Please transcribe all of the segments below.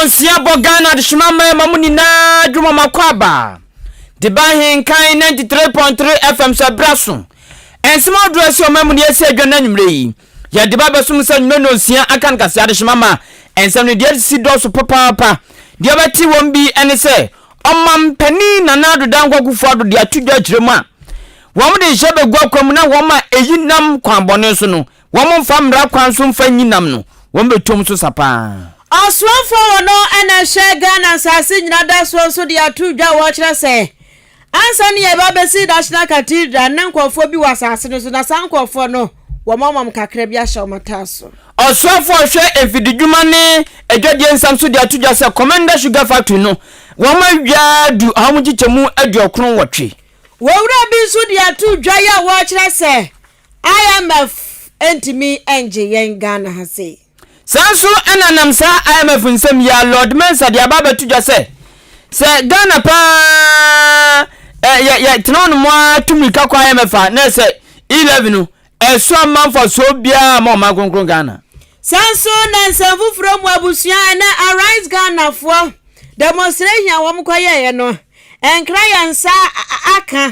Nnɔnsia bɔ Ghana adehyema mmarima mu nyinaa dwuma ma kɔ aba de ba Ahenkan 93.3 FM so ɛberɛ aso. Nsɛm ahodoɔ a ɛsi ɔman mu ne ɛsi adwa no anwummerɛ yi, yɛde ba bɛsom sɛ anwummerɛ nnɔnsia aka no kaseɛ adehyema ma nsɛm no deɛ ɛsisi dɔɔso papaapa. Deɛ wobɛte wɔm bi ne sɛ Ɔmampanin Nana Addo Dankwa Akufo-Addo de ato dwa akyerɛ mu a wɔde nhyɛ bɛgu akwan mu na wɔn a ɛyi nam kwan bɔne so no Wɔmfa mmara kwan so mfa nyi nam no, wɔbɛtom so sa paa. Ɔsoafoɔ wɔ no na ɛhwɛ Ghana nsaase nyina da soɔ nso de ato dwa a wɔkyerɛ sɛ ansa ne yɛreba abɛsi National Cathedral no na nkurɔfoɔ bi wɔ asaase no so na saa nkurɔfoɔ no wɔn amam kakra bi ahyɛ wɔn ataaso. Ɔsoafoɔ a ɔhwɛ mfididwuma ne adwadie nsɛm so de ato dwa sɛ Komenda Sugar Factory no wɔn awia adu ɔha mu nkyekyɛmu 98. Owura bi nso de ato dwa yi a wɔkyerɛ sɛ IMF ntumi ngye yɛn Ghana ha sei. Saa nso na nam saa IMF nsɛm yi a Lord Mensah de aba abɛto dwa sɛ, sɛ Ghana paa yɛ yɛ tena hɔ nom ara tu mmirika kɔ IMF a na ɛsɛ E-levy no ɛso amma mfasoɔ biara ma ɔman kronkron Ghana. Saa nso na nsɛm foforɔ mu abusua ɛnɛ Arise Ghanafoɔ demonstration a wɔn kɔyɛeɛ no nkra yɛn nsa aka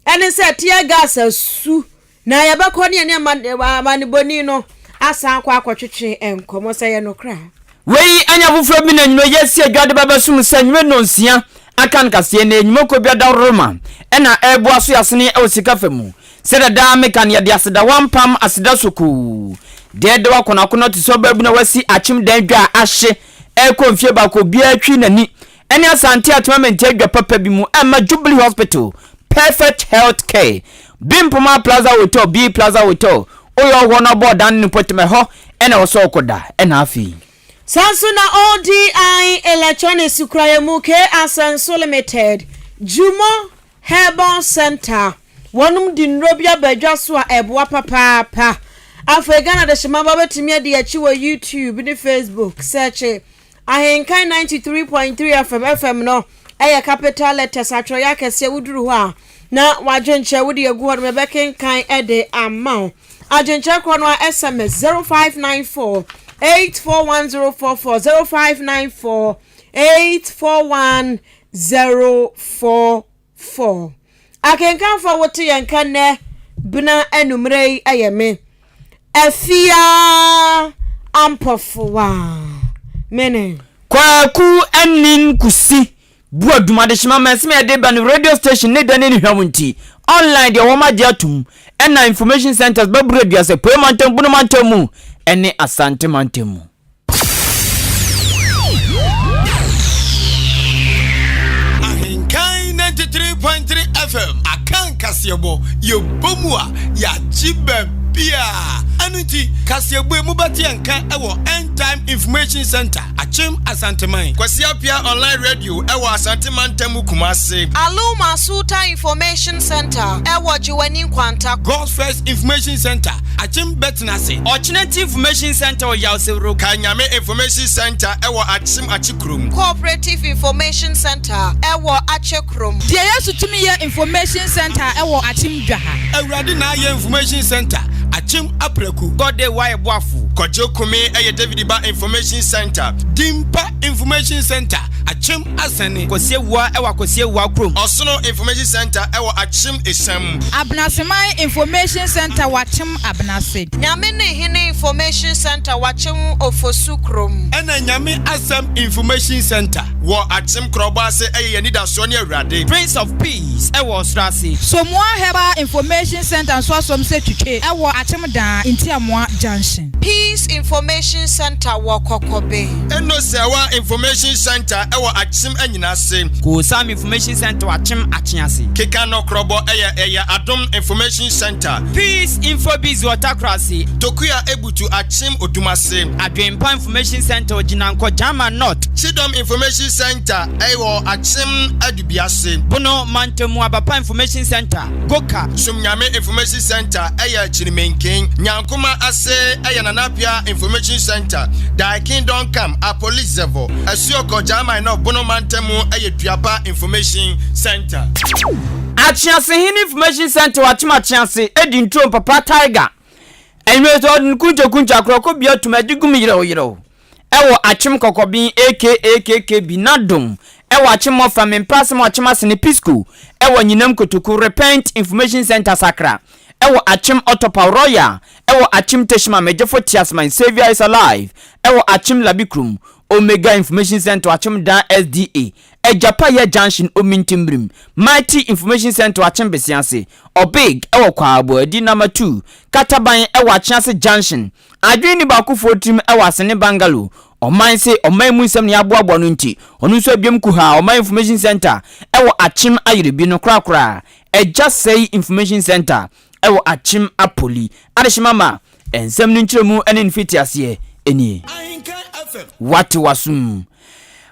Ɛne sɛ tear gas asu na yɛbɛkɔ ne yɛne amanebɔni no asan akɔ akɔtwetwe nkɔmmɔ sɛ ɛyɛ nokorɛ a. Wei anya foforɔ bi na nwuma yi asi adwa de bɛbɛsom sɛ nwuma nnɔnsia aka no kaseɛ na nwuma kɔ bi adaworoma ɛna ɛreboa so yɛasene wɔ sika fa mu. Sɛdeɛ daa meka no yɛde aseda wampam aseda sokoo deɛ de wakɔnɔakɔnɔ te sɛ ɔbaabunu a wasi akyem dan dwa a ahye ɛrekɔ mfie baako obiara twi n'ani ɛne Asante Atemamenti adwa papa bi mu ɛma Jubilee Hospital, Perfect Health Care, Bimpoma Plaza Hotel, B Plaza Hotel, woyɛ ɔhɔ na ɔbɔ ɔdan ne mpɔtam ɛhɔ ɛna ɛwɔ sɛ ɔkɔda ɛna afei. Saa nso na ODI Electronics kura yɛn mu, K Asanso Limited, Jumo Herbal Centre, wɔnom de nnuro bi aba dwa so a ɛboa papaapa. Afei Ghana Adehyemma ba bɛtumi adi akyi wɔ YouTube ne Facebook, sɛɛkye Ahenkan 93.3 FM, FM no yɛ capital letters, atwerɛeɛ akɛseɛ, woduru hɔ a na w'adwenkyerɛ wode agu hɔ nom yɛbɛkenkan de ama wo. Adwenkyerɛ korɔ no a SMS 0594 841044 0594 841044. 4. Akenkanfo a wote yɛn nka nnɛ bena anwummere yi yɛ me, Afia Ampɔfowa. Mene. Kwaku Anin Kusi Boadum Adehyema Mansini a yɛde ba no radio station ne da ne ne hwam nti online deɛ wɔn agye atom ɛna information centers bɛboro aduasa Apuei mantam Bono mantam mu ɛne Asante mantam mu. Ahenkan 93.3 FM akan kaseɛbɔ yɛbɔ mu a yɛagye baabia ɛno nti kaseɛbɔ yi mobɛte yɛn nka ɛwɔ End Time Information Center Akyem Asanteman Kwasi Appiah Online Radio ɛwɔ Asante Mantam mu Kumase. Aluma Sultan Information Center ɛwɔ Gyewane Nkwanta. God's First Information Center Akyem Bɛtenase. Ɔkyenati Information Centre wɔ Yawsewuro. Kanyame Information Centre wɔ Akyem Akyekrom. Cooperative Information Centre wɔ Akyekrom. Deɛ Yesu Tumi Yɛ Information Centre wɔ Akyem Dwaha. Awurade Na Ayɛ Information Centre, Akyem Apraku. God Day Wayɛ Boafo. Kwadwo Kome yɛ David Ba Information Centre. Dimpa Information Centre, Akyem Asɛne. Kwasi Awuah wɔ Akwasi Awuah kurom. Ɔsono Information Centre wɔ Akyem Esiam. Abenaseman Information Centre wɔ Akyem Abenase. Nyame ne Hene Information Centre wɔ Akyem Ofosu kurom. Ɛna Nyame Asɛm Information Centre wɔ Akyem Korɔbɔ ase ɛyɛ yɛn anidasoɔ ne Awurade. Prince of Peace wɔ Ɔsoro ase. Somoa Herbal Information Centre nso asɔm sɛ Twitwe wɔ Akyem Daa, Ntiamoa Junction. Peace Information Centre wɔ Kɔkɔbe. Eno Sɛwa Information Centre wɔ Akyem Anyinase. Koosam Information Centre wɔ Akyem Akyease. Keka Nɔkorɔbɔ yɛ ɛyɛ Adom Information Centre. Peace Infobiz wɔ Takorase. Tokua Ebutu Akyem Odumase. Adwempa Information Centre wɔ Gyinankɔ Gyama North. Kyidɔm Information Centre wɔ Akyem Adubiase. Bono Mantamu Abapa Information Centre, Goka. Somnyame Information Centre yɛ Kyirimenken. Nyankoma Ase yɛ Nana Appiah Information Centre. Thy Kingdom Come, Apolizevo. Asuokɔ Gyama North Bono Mantamu yɛ Duapa Information Centre. Akyeasehene Information Centre wɔ Akyem Akyease di nturo Papa Tiger anwummere sɛ ɔde no kunkyɛkunkyɛ akorɔkɔ bia tum agye gum yerɛw yerɛw. Ɛwɔ Akyem Kɔkɔben aka KKB Nadom ɛwɔ Akyem Mɔfra Mempɛ Asɛm Akyem Asene Pisco ɛwɔ Anyinam Kotoku Repent Information Centre Sakra ɛwɔ Akyem Ɔtɔpaw Royal ɛwɔ Akyem Techiman Megyefo Tease My Saviour is Alive ɛwɔ Akyem Labikrom Omega Information Centre Akyem Dan SDA Agyapayɛ Junction Omintimbirim Mighty Information Centre Akyem Besease Ɔbeg ɛwɔ Kwaaboadi Number 2 Kataban ɛwɔ Akyease Junction Adwene nni baakofoɔ tirim wɔ Asene Bungalow, ɔman se ɔman mu nsɛm na yɛaboaboa no nti, ɔno nso abiam kuhaa Ɔman Information Centre wɔ Akyem Ayerebi no korakora Agya Sɛi Information Centre wɔ Akyem Apoli. Adehyema ma nsɛm no nkyerɛmu ne ne mfitiaseɛ nie. Wate w'asom.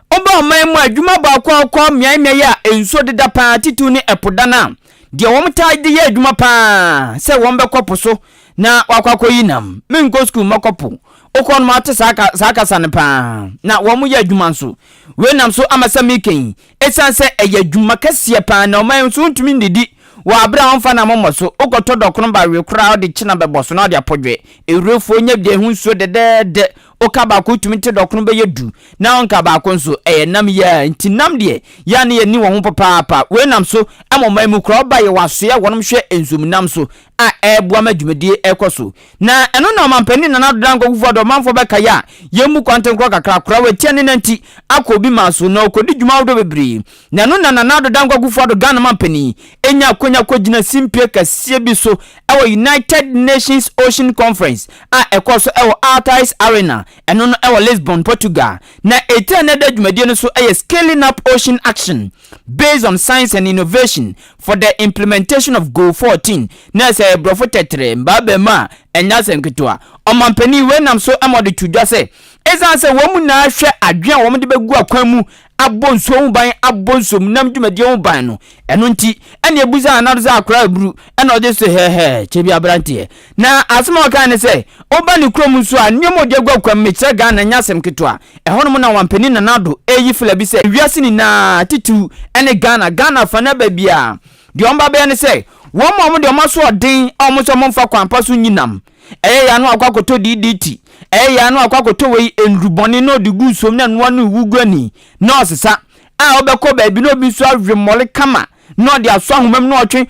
Woba ɔman mu a, adwuma baako a wokɔ mmeaemmeae a nsuo deda paa titiriw ne ɛpo dan a, deɛ wɔtaa de yɛ adwuma paa sɛ wɔbɛkɔ po so na wɔakɔ akɔyi nam. Menkɔ sukuu mɛkɔ po. Wokɔ no ma wote saa ka saa kasa no paa. Na wɔyɛ adwuma nso. Wei nam so ama sɛ meka yi, ɛsiane sɛ ɛyɛ adwuma kɛseɛ paa na ɔman yi nso wontumi nnidi wɔ abere a wɔmfa nam mmɔ so. Wokɔtɔ dɔkono ba we koraa wode kyena bɛbɔ so na wode apɔdwe. Ewurefoɔ nya deɛ ɛho nsuo dɛdɛɛdɛ. Woka baako wotumi te dɔkono bɛyɛ du na wonka baako nso ɛyɛ nam yi ara nti nam deɛ yɛ a na yɛnni wɔn ho papaapa. Wei nam so ma ɔman mu koraa woba yɛwɔ asoɛe a wɔnom hwɛ nsuomnam so a ɛreboa ma dwumadie rekɔ so. Na ɛno na Ɔmanpanin Nana Addo Dankwa Akufo-Addo ɔmanfoɔ bɛkae a yɛmmu kwantenkorɔ kakra koraa watia ne nanti akɔ obi man so na ɔkɔdi dwuma ahodoɔ bebree. Na ɛno na Nana Addo Dankwa Akufo-Addo Ghana manpanin nya akwanya kɔgyina simpie kɛseɛ bi so wɔ United Nations Ocean Conference a ɛkɔɔ so wɔ Altice Arena, ɛno no wɔ Lisbon, Portugal. Na etire a na ɛda dwumadie no so yɛ Scaling Up Ocean Action Based on Science and Innovation for the Implementation of Goal 14, na ɛsɛ Borɔfo tɛtrɛɛ, mbaabaamu a ɛnyɛ asɛm ketewa. Ɔmanpanin wei nam so ma ɔde to dwa sɛ, esiane sɛ wɔn nyinaa hwɛ adwene a wɔde bɛgu akwan mu abɔ nsuo ho ban, abɔ nsuomnam dwumadie ho ban no, ɛno nti ɛna ɛbusa Nana Addo sɛ akora aburu, ɛna ɔgye so hɛhɛɛ, kyɛ bi aberanteɛ. Na asɛm a ɔkae ne sɛ, woba ne kurom nso a, nneɛma a ɔde agu akwan mu, mekyerɛ Ghana, nyɛ asɛm ketewa. Ɛhɔnom na Ɔmanpanin Nana Addo reyi fila bi sɛ wiase nyinaa, titiriw ne Ghana, Ghana afa no aba biara, deɛ wɔba bɛyɛ ne sɛ, wɔn a wɔde wɔn asoɔden a wɔn sɛ wɔmfa kwan pa so nyi nam, ɛyɛ yɛ ano akɔ akɔtɔ DDT, ɛyɛ yɛ ano akɔ akɔtɔ wei, nnurubɔne na ɔde gu nsuom na ɛnoa no wu gu ani na ɔsesa, a wobɛkɔ baabi na obi nso awe mmɔre kama na ɔde asɔ ahoma mu na ɔtwe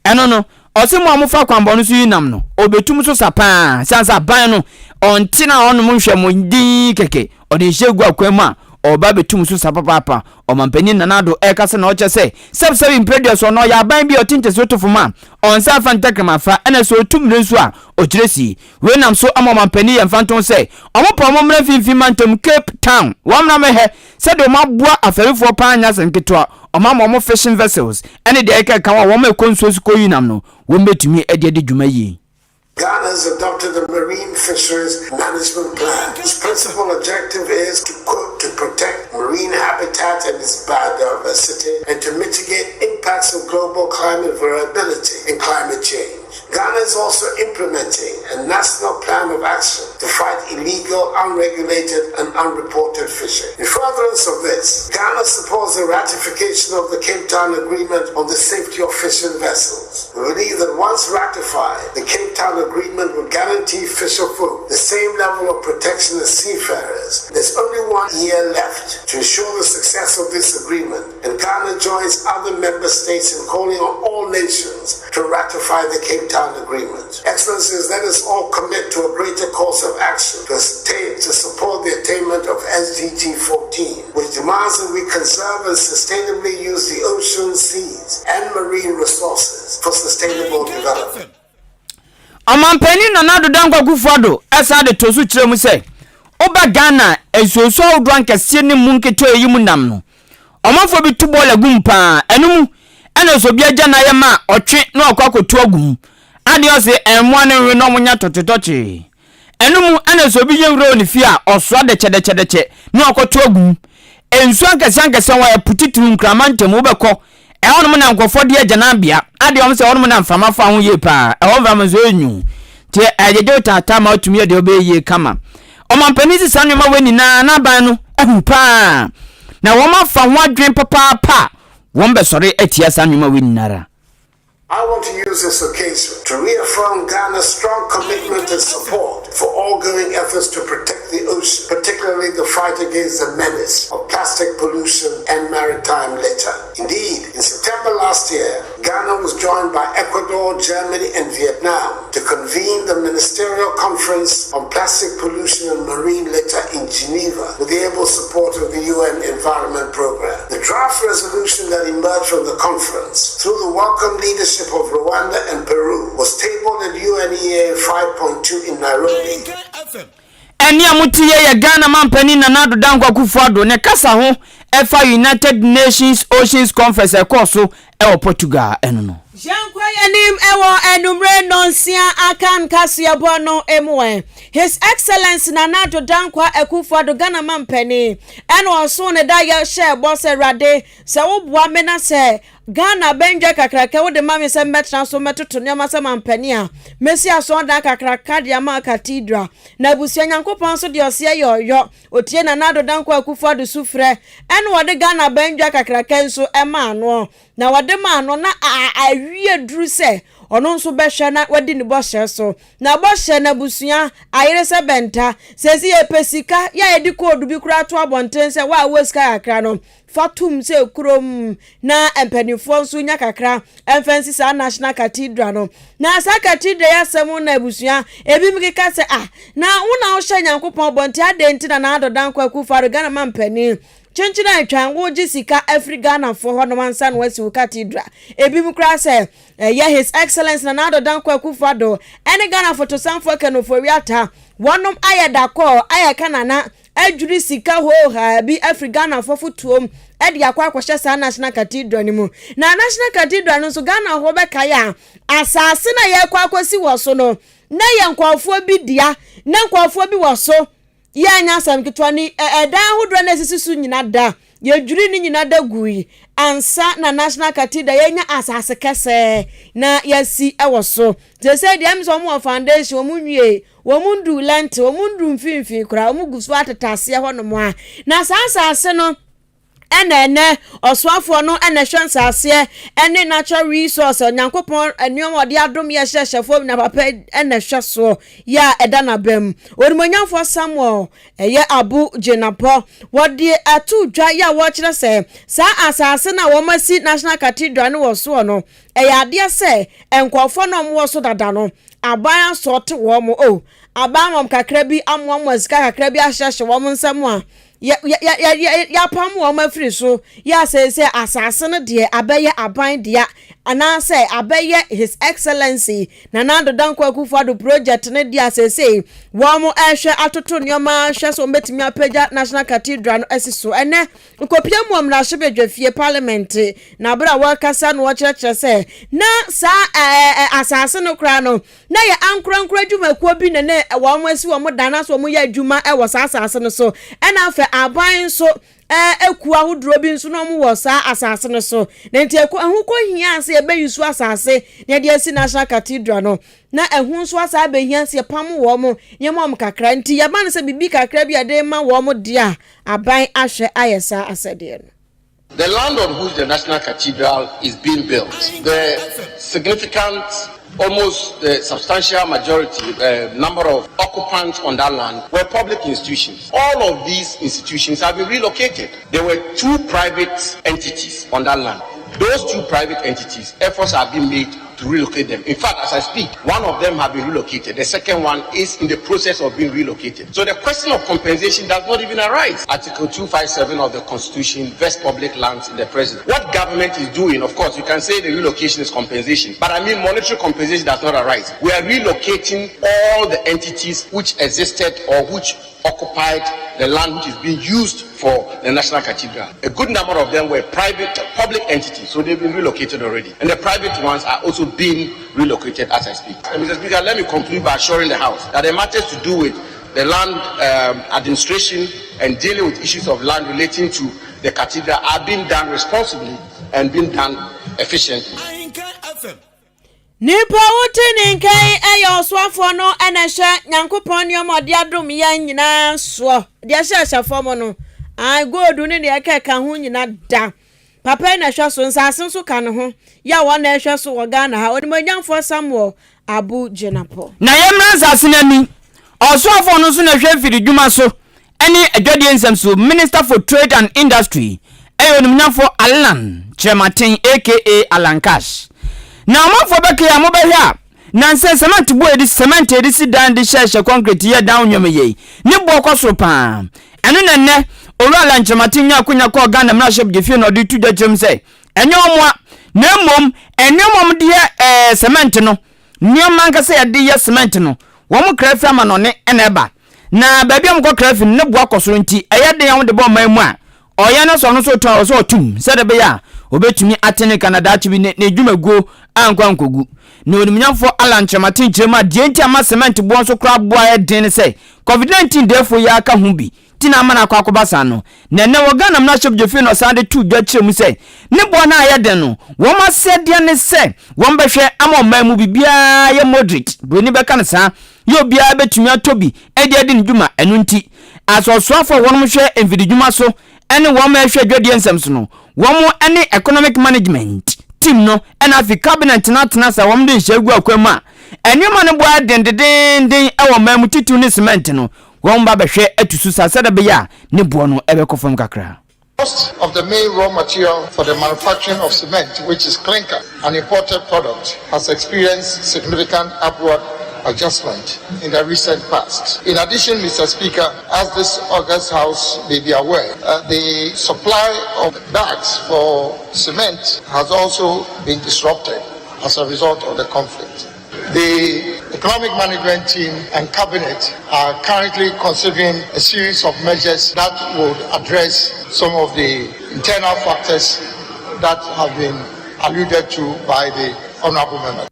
ɛno no ɔse mo a mofa kwanbɔne so yi nam no ɔbɛtum so sa paa sane sɛ aban no ɔnte na ɔnom nhwɛ mo din kɛkɛ ɔde nhyɛ gu akwan mu a ɔba bɛtum so sa papaapa. Ɔmampanin Nana Addo ɛrekasa na ɔkyɛ sɛ sɛbsɛbe mprɛdua so ɔno ɔyɛ aban bi a ɔte ntɛsuo to fam a ɔnsa afa ntɛkrɛma fa ɛna sɛ ɔtu mmire nso a ɔkyerɛ sie. Wei nam so ama ɔmampanin yɛ mfantoho sɛ wɔn pa wɔn mmra mfimfini mantam Cape Town wɔn mmra mmɛhɛ sɛdeɛ wɔn aboa afɛrefoɔ paa nyɛ asɛm ketewa wɔn ama wɔn fishing vessels ɛne deɛ ɛkeka ho a wɔn ɛkɔ nsuo so kɔyi nam no wɔn bɛtumi de adi dwuma yie. Ghana has adopted a marine fisheries management plan whose principal objective is to, quote, to protect marine habitat and its biodiversity and to mitigate impacts of global climate variability and climate change. Ghana is also implementing a national plan of action to fight illegal, unregulated, and unreported fishing. In furtherance of this, Ghana supports the ratification of the Cape Town Agreement on the Safety of Fishing Vessels. We believe that once ratified, the Cape Town Agreement will guarantee fisherfolk the same level of protection as seafarers. There's only one year left to ensure the success of this agreement, and Ghana joins other member states in calling on all nations to ratify the Cape Town Agreement. Excellencies, let us all commit to a greater course of action to, attain, to support the attainment of SDG 14, which demands that we conserve and sustainably use the ocean, seas, and marine resources for sustainable development. Ɔmanpanin Nana Addo Dankwa Akufo-Addo san de too so kyerɛɛ mu sɛ, woba Ghana a, nsuonsuo ahodoɔ ankɛseɛ ne mu nketewa a ɛyi mu nam no, ɔmanfoɔ bi to bɔɔla gu mu pa ara. Ɛno mu na sɛ obi agya n'ayam a, ɔtwe na wakɔ akɔtu agu mu. Adeɛ ɔse mmoa no nwe na wɔnya tɔkyetɔkye. Ɛno mu na sɛ obi yɛ nwura wɔ ne fie a, ɔsoa dɛkyɛdɛkyɛdɛkyɛ na wakɔto agu mu. Nsuo ankɛseɛ ankɛseɛ wɔ ɛpo titiriw Nkrama ntam wobɛkɔ Ɛhɔnom na nkurɔfoɔ de agyananbea adeɛ wɔn sɛ ɛhɔnom na mframa fa ho yie paa. Ɛhɔ mframa nso ɛyɛ nwunu. Nti ɛgyegye wo taataa ma wotumi yɛ deɛ wobɛyɛ yie kama. Ɔmampanin sɛ saa nneɛma wei nyinaa n'aban no ahu paa. Na wɔn afa ho adwene papaapa a wɔn bɛsɔre atia saa nneɛma wei nyinara. I want to use this occasion to reaffirm Ghana's strong commitment and support for ongoing efforts to protect the ocean, particularly the fight against the menace of plastic pollution and maritime litter. Indeed, in September last year, Ghana was joined by Ecuador, Germany, and Vietnam to convene the Ministerial Conference on Plastic Pollution and Marine Litter in Geneva with the able support of the UN Environment Programme. The draft resolution that emerged from the conference, through the welcome leadership of Rwanda and Peru, was tabled at UNEA 5.2 in Nairobi. Ɛnne a mote yɛ yɛ Ghana manpanin Nana Addo Dankwa Akufo-Addo ne kasa ho ɛfa United Nations Oceans Conference a ɛkɔɔ so wɔ Portugal no no. Yɛnkɔ yɛn anim wɔ anumere nnɔnsia Akan kaseɛbɔ no mu ɛ. His Excellency Nana Addo Dankwa Akufo-Addo Ghana manpanin ɛna ɔsoo ne da yɛ hyɛɛ bɔ sɛ Awurade sɛ woboa me na sɛ Ghana bɛndwa kakraka wode ma me sɛ mɛtena so mɛtoto nneɛma sɛ mampanin a, mɛsi asɔredan kakraka de ama cathedral. Na abusua Nyankopɔn nso deɛ ɔseɛ yɛ ɔyɔ. Ɔtie Nana Addo Dankwa Akufo Addo sufrɛ ɛna ɔde Ghana bɛndwa kakraka nso maa noɔ. Na ɔde maa no na awie duru sɛ ɔno nso bɛhwɛ na wadi ne bɔhyɛ so. Na bɔhyɛ no abusua ayere sɛ bɛnta. Seesei yɛpɛ sika, yɛ a yɛde koodu bi koraa to abɔnten sɛ wo a wowɔ sika kakra no, fa tom sɛ kurom na mpanimfoɔ nso nya kakra mfa nsi saa National Cathedral no. Na saa cathedral yi asɛm na abusua ebinom keka sɛ ah na wo na wohyɛ Nyankopɔn bɔ nti adɛn nti na Nana Addo Dankwa Akufo-Addo Ghana mampanin kyenkyen atwan wogye sika afiri Ghanafoɔ hɔnom ansa na wasi wo cathedral. Ebinom koraa sɛ ɛyɛ His Excellence Nana Addo Dankwa Akufo-Addo ɛne Ghana fotosanfoɔ Ken Ofori-Atta wɔnom ayɛ dakɔɔ ayɛ kanana adwiri sika hoohaa bi afiri Ghanafoɔ fotoɔ mu de akɔ akɔhyɛ saa National Cathedral no mu. Na National Cathedral no nso Ghanafoɔ bɛkae a, asase no a yɛrekɔ akɔsi wɔ so no, na yɛ nkurɔfoɔ bi dea, na nkurɔfoɔ bi wɔ so. Yɛanyɛ asɛm ketewa ne ɛdan ahodoɔ na ɛsisi so nyina da. Yɛdwiri ne nyina da gui ansa na National Cathedral yɛnya asase kɛsɛɛ na yɛasi wɔ so. Seesei deɛ ɛm sɛ wɔn wɔ foundation, wɔn nwie. Wɔn nduu lɛnte, wɔn nduu mfinimfini koraa, wɔn gu so atete aseɛ hɔ nom a. Na saa asase no ɛna ɛnɛ ɔsoafoɔ no ɛna ɛhwɛ nsaseɛ ɛne natural resource Onyankopɔn nneɛma ɔde adom yɛ hyɛhyɛfoɔ na papa ɛna ɛhwɛ soɔ yɛ a ɛda n'abam. Onimuonyamfoɔ Samuel ɛyɛ Abu Jinapɔ wɔde ato dwa yɛ a wɔkyerɛ sɛ saa asase no a wɔn asi National Cathedral no wɔ soɔ no ɛyɛ adeɛ sɛ nkurɔfoɔ no a wɔwɔ so dada no Aban asɔɔte wɔn o, aban ama wɔn kakra bi, amoamoa sika kakra bi ahyehyɛ wɔn nsam a, yɛ yɛ yɛ yɛ yɛapam wɔn afiri so. Yɛ a seesei asase no deɛ abɛyɛ aban dea anaasɛ abɛyɛ His Excellency Nana Addo Dankwa Akufo-Addo project no dea seesei wɔn ɛrehwɛ atoto nneɛma hwɛ sɛ wɔbɛtumi apagya National Cathedral no asi so. Ɛnɛ Nkopia mu wɔ mmarahyɛbadwafie, parliament, na bere a wɔrekasa no wɔkyerɛkyerɛ sɛ na saa ɛɛ asase no koraa no na yɛ ankorankoro adwumakuo bi na na wɔn asi wɔn dan na so wɔn yɛ adwuma wɔ saa asase no so ɛna afɛ aban nso ɛɛ ekuo ahodoɔ bi nso na wɔn wɔ saa asase no so na nti ɛkɔ ɛho kɔ hia sɛ yɛbɛyi so asase na yɛde asi National Cathedral no na ɛho nso asan abɛhia sɛ yɛpam wɔn yɛma wɔn kakra nti yɛba no sɛ biribi kakra bi a yɛde ma wɔn deɛ a aban ahwɛ ayɛ saa asɛdeɛ no. The land on which the National Cathedral is being built, the significant, almost the substantial majority, uh, number of occupants on that land were public institutions. All of these institutions have been relocated. There were two private entities on that land. Those two private entities, efforts have been made to relocate them. In fact, as I speak, one of them have been relocated. The second one is in the process of being relocated. So the question of compensation does not even arise. Article 257 of the Constitution vests public lands in the president. What government is doing, of course, you can say the relocation is compensation, but I mean monetary compensation does not arise. We are relocating all the entities which existed or which occupied the land which is being used for the National Cathedral. A good number of them were private, public entities, so they've been relocated already. And the private ones are also being relocated as I speak. And Mr. Speaker, let me conclude by assuring the House that the matters to do with the land administration and dealing with issues of land relating to the cathedral are being done responsibly and being done efficiently. Nipa a wote ne nka yi yɛ ɔsoafoɔ no na ɛhyɛ Nyankopɔn nneɛma ɔde adom yɛn nyinaa soɔ. Deɛ ɛhyɛ hyɛ fam no, ae, gold ne deɛ ɛkeka ho nyina da. Papa yi na ɛhwɛ so, nsaase nso ka ne ho, yɛ a wɔn na ɛhwɛ so wɔ Ghana ha, Onimuonyamfoɔ Samuel Abu Jinapor. Na yɛmmra nsaase no ani. Ɔsoafoɔ no nso na ɛhwɛ mfiridwuma so ne adwadie nsɛm so, Minister for Trade and Industry, yɛ Onimuonyamfoɔ Allan Kyerematen aka Allan Cash. Na ɔmanfoɔ bɛkae a mobɛhwɛ a, Nnansa yi, sɛmɛnte boɔ a yɛde sɛmɛnte a yɛde si dan de hyɛhyɛ kɔnkreti yɛ dan ho nneɛma yie ne boɔ kɔ soro pa ara. Ɛno na nnɛ, Owura Alan Kyerematen nyaa akwanya kɔɔ Ghana mmarahyɛbadwafie na ɔde reto dwa kyerɛ mu sɛ, ɛnyɛ wɔn a, na mmom nneɛma a wɔde yɛ ɛɛ sɛmɛnte no, nneɛma ankasa a yɛde yɛ sɛmɛnte no, wɔkra fi amanɔne na ɛba. Na baabi a wɔkɔkra fi no, ne boɔ akɔ soro nti, ɛyɛ den a wɔde ba ɔman mu a, Ɔyɛ na sɛ ɔno nso retɔn a, ɛwɔ sɛ ɔtom sɛdeɛ ɛbɛyɛ a ɔbɛtumi ate ne nka na daakye bi ne ne dwumaguo ankɔ ankɔgu. Na Onimuonyamfoɔ Allan Kyerematen kyerɛ mu a deɛ nti a ama cement boɔ nso koraa boɔ ayɛ den ne sɛ Covid-19 dɛɛfoɔ yi ara ka ho bi nti na ama no akɔ akɔba saa no. Na ɛnnɛ wɔ Ghana mmarahyɛbdwafie na ɔsan de too dwa kyerɛ mu sɛ ne boɔ no a ayɛ den no wɔn asɛdeɛ ne sɛ wɔbɛhwɛ ama ɔman mu biribiara ayɛ moderate, buroni bɛka no saa, yɛ obiara bɛtumi atɔ bi de adi ne dwuma. Ɛno nti, asɔsoafo a wɔnom hwɛ mfididwuma so ne wɔn a ɛhwɛ adwadie nsɛm so no, wɔn ne Economic Management team no na afei Cabinet no atena ase a wɔn de nhyɛ agu akwan mu a nneɛma no bo ayɛ den dedeenden wɔ ɔman mu titiriw ne cement no, wɔn ba bɛhwɛ atu so saa sɛdeɛ ɛbɛyɛ a ne boɔ no bɛkɔ fam kakra. Cost of the main raw material for the manufacturing of cement, which is clinker, an imported product, has experienced significant upward adjustment in the recent past. In addition, Mr. Speaker, as this August House may be aware, uh, the supply of bags for cement has also been disrupted as a result of the conflict. The economic management team and cabinet are currently considering a series of measures that would address some of the internal factors that have been alluded to by the honorable member.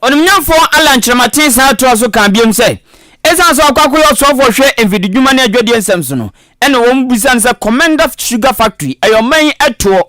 Onimnyamfoɔ Allan Kyerematen san toa so kaa biom sɛ, Esiane sɛ ɔkɔ akɔyɛ ɔsoafoɔ hwɛ mfididwuma ne adwadie nsɛm so no, ɛna wɔn bisa no sɛ Komenda Sugar Factory ɛyɛ ɔman yi ɛtoɔ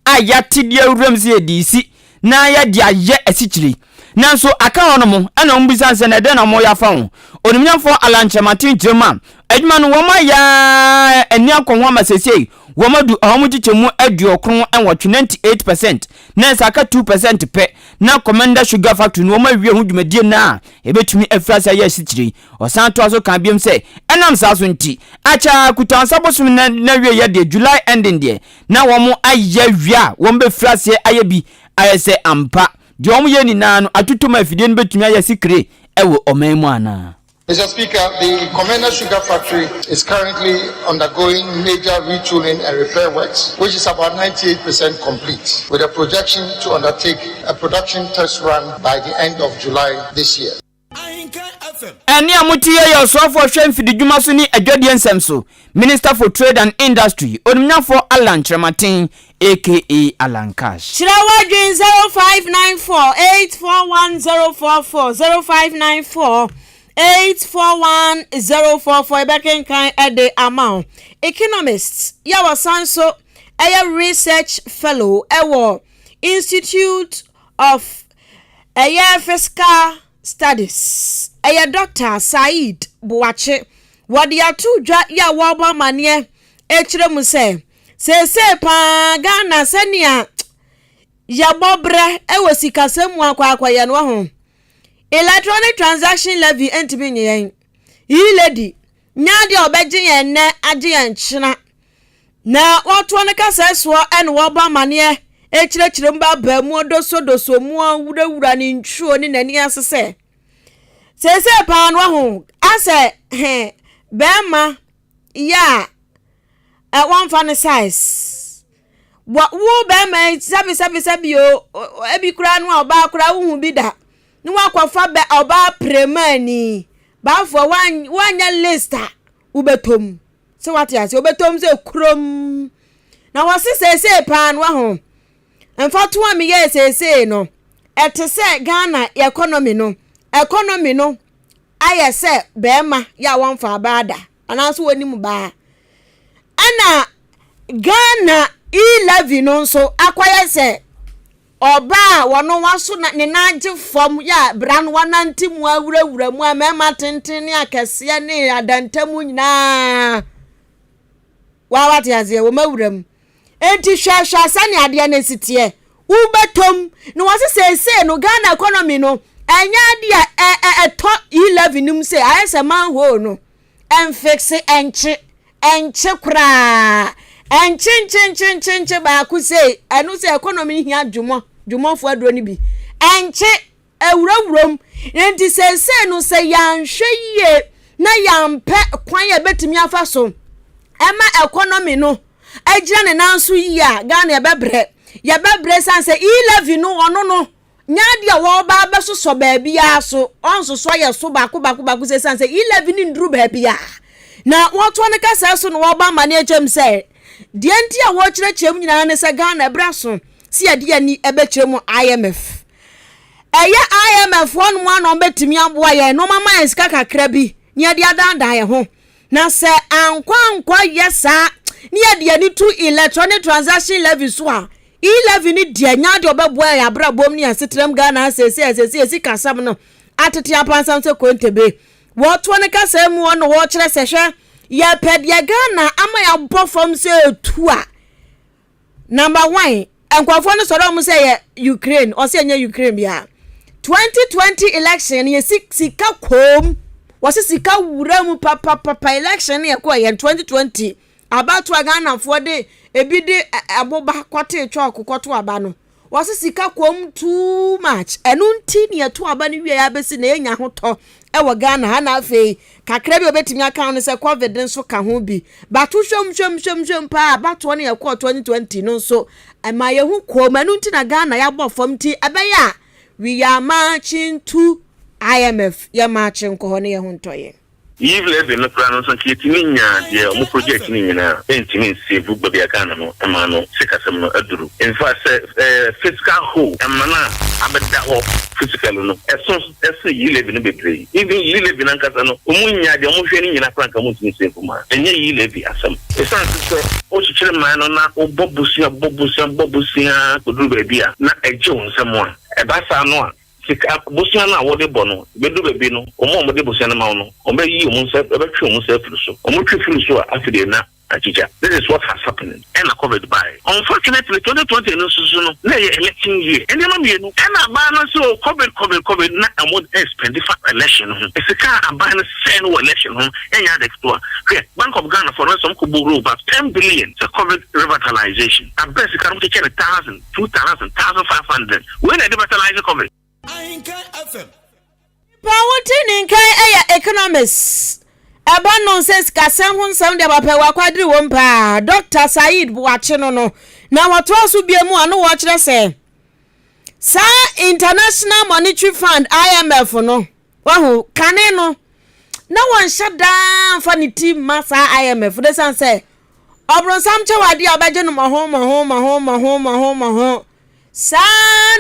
a yɛate de awuram sɛ yɛde resi na yɛde ayɛ asikyire. Nanso aka hɔ nom na wɔbisa no sɛ na ɛdɛn na wɔreyɛ afa ho. Onimnyamfoɔ Allan Kyerematen kyerɛ mu a, adwuma no wɔn ayɛ ara ani akɔ ho ama seesei wɔn adu ɔha mu nkyekyɛmu 98, 98 percent, na ɛsɛ aka 2 percent pɛ na Komenda Sugar Factory no wɔn awie ho dwumadie no a ɛbɛtumi afiri ase ayɛ asikyire. Ɔsan toa so kaa biom sɛ ɛnam saa so nti, akyɛ ara Kutaansa bosome no n'awieɛ deɛ, July ending deɛ, na wɔn ayɛ awie a wɔn bɛfiri aseɛ ayɛ bi ayɛ sɛ ampa deɛ wɔn yɛ nyinaa no atotɔ mu a afidie no bɛtumi ayɛ sikire wɔ ɔman mu anaa. Mr. Speaker, the Komenda Sugar Factory is currently undergoing major retooling and repair works, which is about 98% complete, with a projection to undertake a production test run by the end of July this year. Ɛnne a mote yɛ yɛ Ɔsoafoɔ Hwɛ Mfididwuma so ne Adwadie Nsɛm so, Minister for Trade and Industry, Onimnyafoɔ Allan Kyerematen aka Allan Cash. Kyerɛ w'adwene 0594 841 044 0594 841 044 yɛbɛkenkan de ama wo. Economist yɛ wɔsan so ɛyɛ research fellow ɛwɔ Institute of ɛyɛ Fiscal Studies, ɛyɛ Dɔkta Saeed Boakye. Wɔde ato dwa yɛ a wɔrebɔ amaneɛ ɛkyerɛ mu sɛ seesei paa Ghana sɛnea yɛbɔ brɛ wɔ sikasɛm mu akɔ akɔyɛ no ho. Electronic Transaction Levy ntumi nye yɛn. E-lady nyɛ adeɛ a wɔbɛgye yɛn nnɛ agye yɛn kyena. Na wɔtoɔ no kasɛɛ soɔ na wɔbɔ amaneɛ kyerɛkyerɛ mu baabaa mu dosodoso mu wurawura ne ntwuo ne n'ani ase sɛ seesei paa no wahu asɛ he bɛrima yɛ a wɔmfa no size wɔ wo bɛrima yi sɛbi sɛbi sɛbi o ebi koraa no a ɔbaa koraa wohu bi da ne wakɔfa bɛ ɔbaa premaani baafoɔ wanyɛ list a wobɛtɔ mu Sɛ wate aseɛ, wobɛtɔm sɛ kurom. Na wɔse seesei paa no waho. Mfatoho a meyɛɛ seesei no, ɛte sɛ Ghana economy no. Economy no ayɛ sɛ bɛrima yɛ a wɔmfa baa da anaasɛ wɔnim baa. Ɛna Ghana e-levy no nso akɔyɛ sɛ Ɔbaa a wɔno waso na ne nan agye fam yɛ a bra no wanante mu awurawura mu a mmarima tenten ne akɛseɛ ne adantamu nyinaa waa wate aseɛ wɔn awura mu. Enti hwɛ hwɛ sɛnea adeɛ no si teɛ. Wobɛtɔ mu. Na wɔse seesei no Ghana economy no ɛnyɛ adeɛ a ɛ ɛ ɛtɔ E-levy no mu sei, ayɛ sɛ manhole no. Ɛnfixe, ɛnkye, ɛnkye koraa. Ɛnkye nkye nkye nkye nkye baako sei. Ɛno sɛ economy no hia dwumɔ, dwumɔfoɔ aduro no bi. Ɛnkye. Awurawuram. Enti seesei no, sɛ yɛanhwɛ yie na yɛampɛ kwan a ɛbɛtumi afa so ɛma economy no agyina ne nan so yie a, Ghana yɛbɛbrɛ. Yɛbɛbrɛ sane sɛ e-levy no ɔno no nyɛ adeɛ a wɔreba abɛsosɔ baabiara so. Ɔnsosɔ yɛ so baako baako baako sɛ sane sɛ e-levy no nduru baabiara. Na wɔtoa no kasaa so na wɔreba amane akyɛm sɛ deɛ nti a wɔrekyerɛkyerɛ mu nyinaa ne sɛ Ghana ɛberɛ aso sɛ yɛde yɛn ani bɛkyerɛ mu IMF. Ɛyɛ IMF hɔ nom a na wɔbɛtumi aboa yɛn na wɔama yɛn sika kakra bi na yɛde adaadaa yɛn ho. Na sɛ ankɔ ankɔ yɛ saa ne yɛde yɛn ani to electronic transaction levy so a, e-levy no deɛ nyɛ adeɛ ɔbɛboa yɛn abrabɔ mu ne yɛn asetenam Ghana ha seesei a seesei yɛn sikasɛm no atete apansam sɛ kontebe. Wɔtoɔ no kasaa mu hɔ na wɔkyerɛ sɛ hwɛ yɛpɛ deɛ Ghana ama yɛabɔ fam sɛ etu a Number one, nkurɔfoɔ no sɔrɔ wɔn sɛ yɛ Ukraine, ɔsɛ ɛnyɛ Ukraine bia. 2020 election no yɛsi sika koom, wɔsi sika wura mu papapapa election no yɛkɔɔ yɛn 2020 abatoɔ a Ghanafoɔ de ebi de aboba kɔtee chalk kɔto aba no. Wɔse sika kɔm too much ɛno nti ne yɛto aba no wie abɛsi na yɛnya ahotɔ ɛwɔ Ghana ha na afei kakra bi a obɛtumi aka ho no sɛ covid nso ka ho bi but wohwɛm hwɛm hwɛm hwɛm paa abatoɔ no yɛkɔɔ 2020 no nso ɛma yɛho kɔm ɛno nti na Ghana yɛabɔ fam nti ɛbɛyɛ a we are marching to IMF yɛ march nkɔ hɔ ne yɛ ho ntɔ yɛn. Eve levy no koraa no nso nka yɛtumi nyaa deɛ ɔmo project no nyinaa a ɛntumi nsave baabi a Ghana no ɛma no sikasɛm no aduru. Infact sɛ ɛɛ fiscal hole ɛma no a abɛda hɔ physically no ɛso ɛsene Yi levy no bebree. Even Yi levy no ankasa no ɔmo nyaa deɛ ɔmo hwɛ no nyinaa koraa nka ɔmo ntumi nsave ma ɛnyɛ Yi levy asɛm. Ɛsiane se sɛ wokyekyere man no na wobɔ bosea bɔ bosea bɔ bosea kɔduru baabi a na ɛgye wo nsam a ɛba saa no a Sika, bosea no a wode bɔ no, bɛduru baabi no, wɔn a wɔde bosea no ma wo no, wɔbɛyi wɔn nsa, wɔbɛtwe wɔn nsa afiri so. Wɔtwe firi so a, afei deɛ na agyigya. This is what has happening. Ɛna covid baeɛ. Unfortunately, 2020 no nso so no, na ɛyɛ election year. Nneɛma mmienu. Ɛna aban no nso, oh, covid, covid, covid, na wɔn spend fa election no ho. Sika a aban no sɛe no wɔ election ho no, ɛnyɛ ade ketewa. Hwɛ, Bank of Ghana foɔ no, sɛ wɔkɔ borrow about 10 billion sɛ covid revitalization. Abrɛ sika no, wɔkyekyɛ no thousand. 2000, 1500 wei na ɛde fertilize covid. Ahenkan FM. Nipa a wote ne nkan yɛ economist. Ɛba no sɛ sikasɛm ho nsɛm deɛ papa wakwadere wom paa. Dr. Saeed Boakye no no. Na wɔtoa so bia mu a no wɔkyerɛ sɛ saa International Monetary Fund IMF no wahu kane no na wɔnhyɛ daa mfa ne ti mma saa IMF no ɛsiane sɛ Ɔbronsam kyɛ wo adeɛ a wobɛgye no mmɔho mmɔho mmɔho mmɔho mmɔho mmɔho. Saa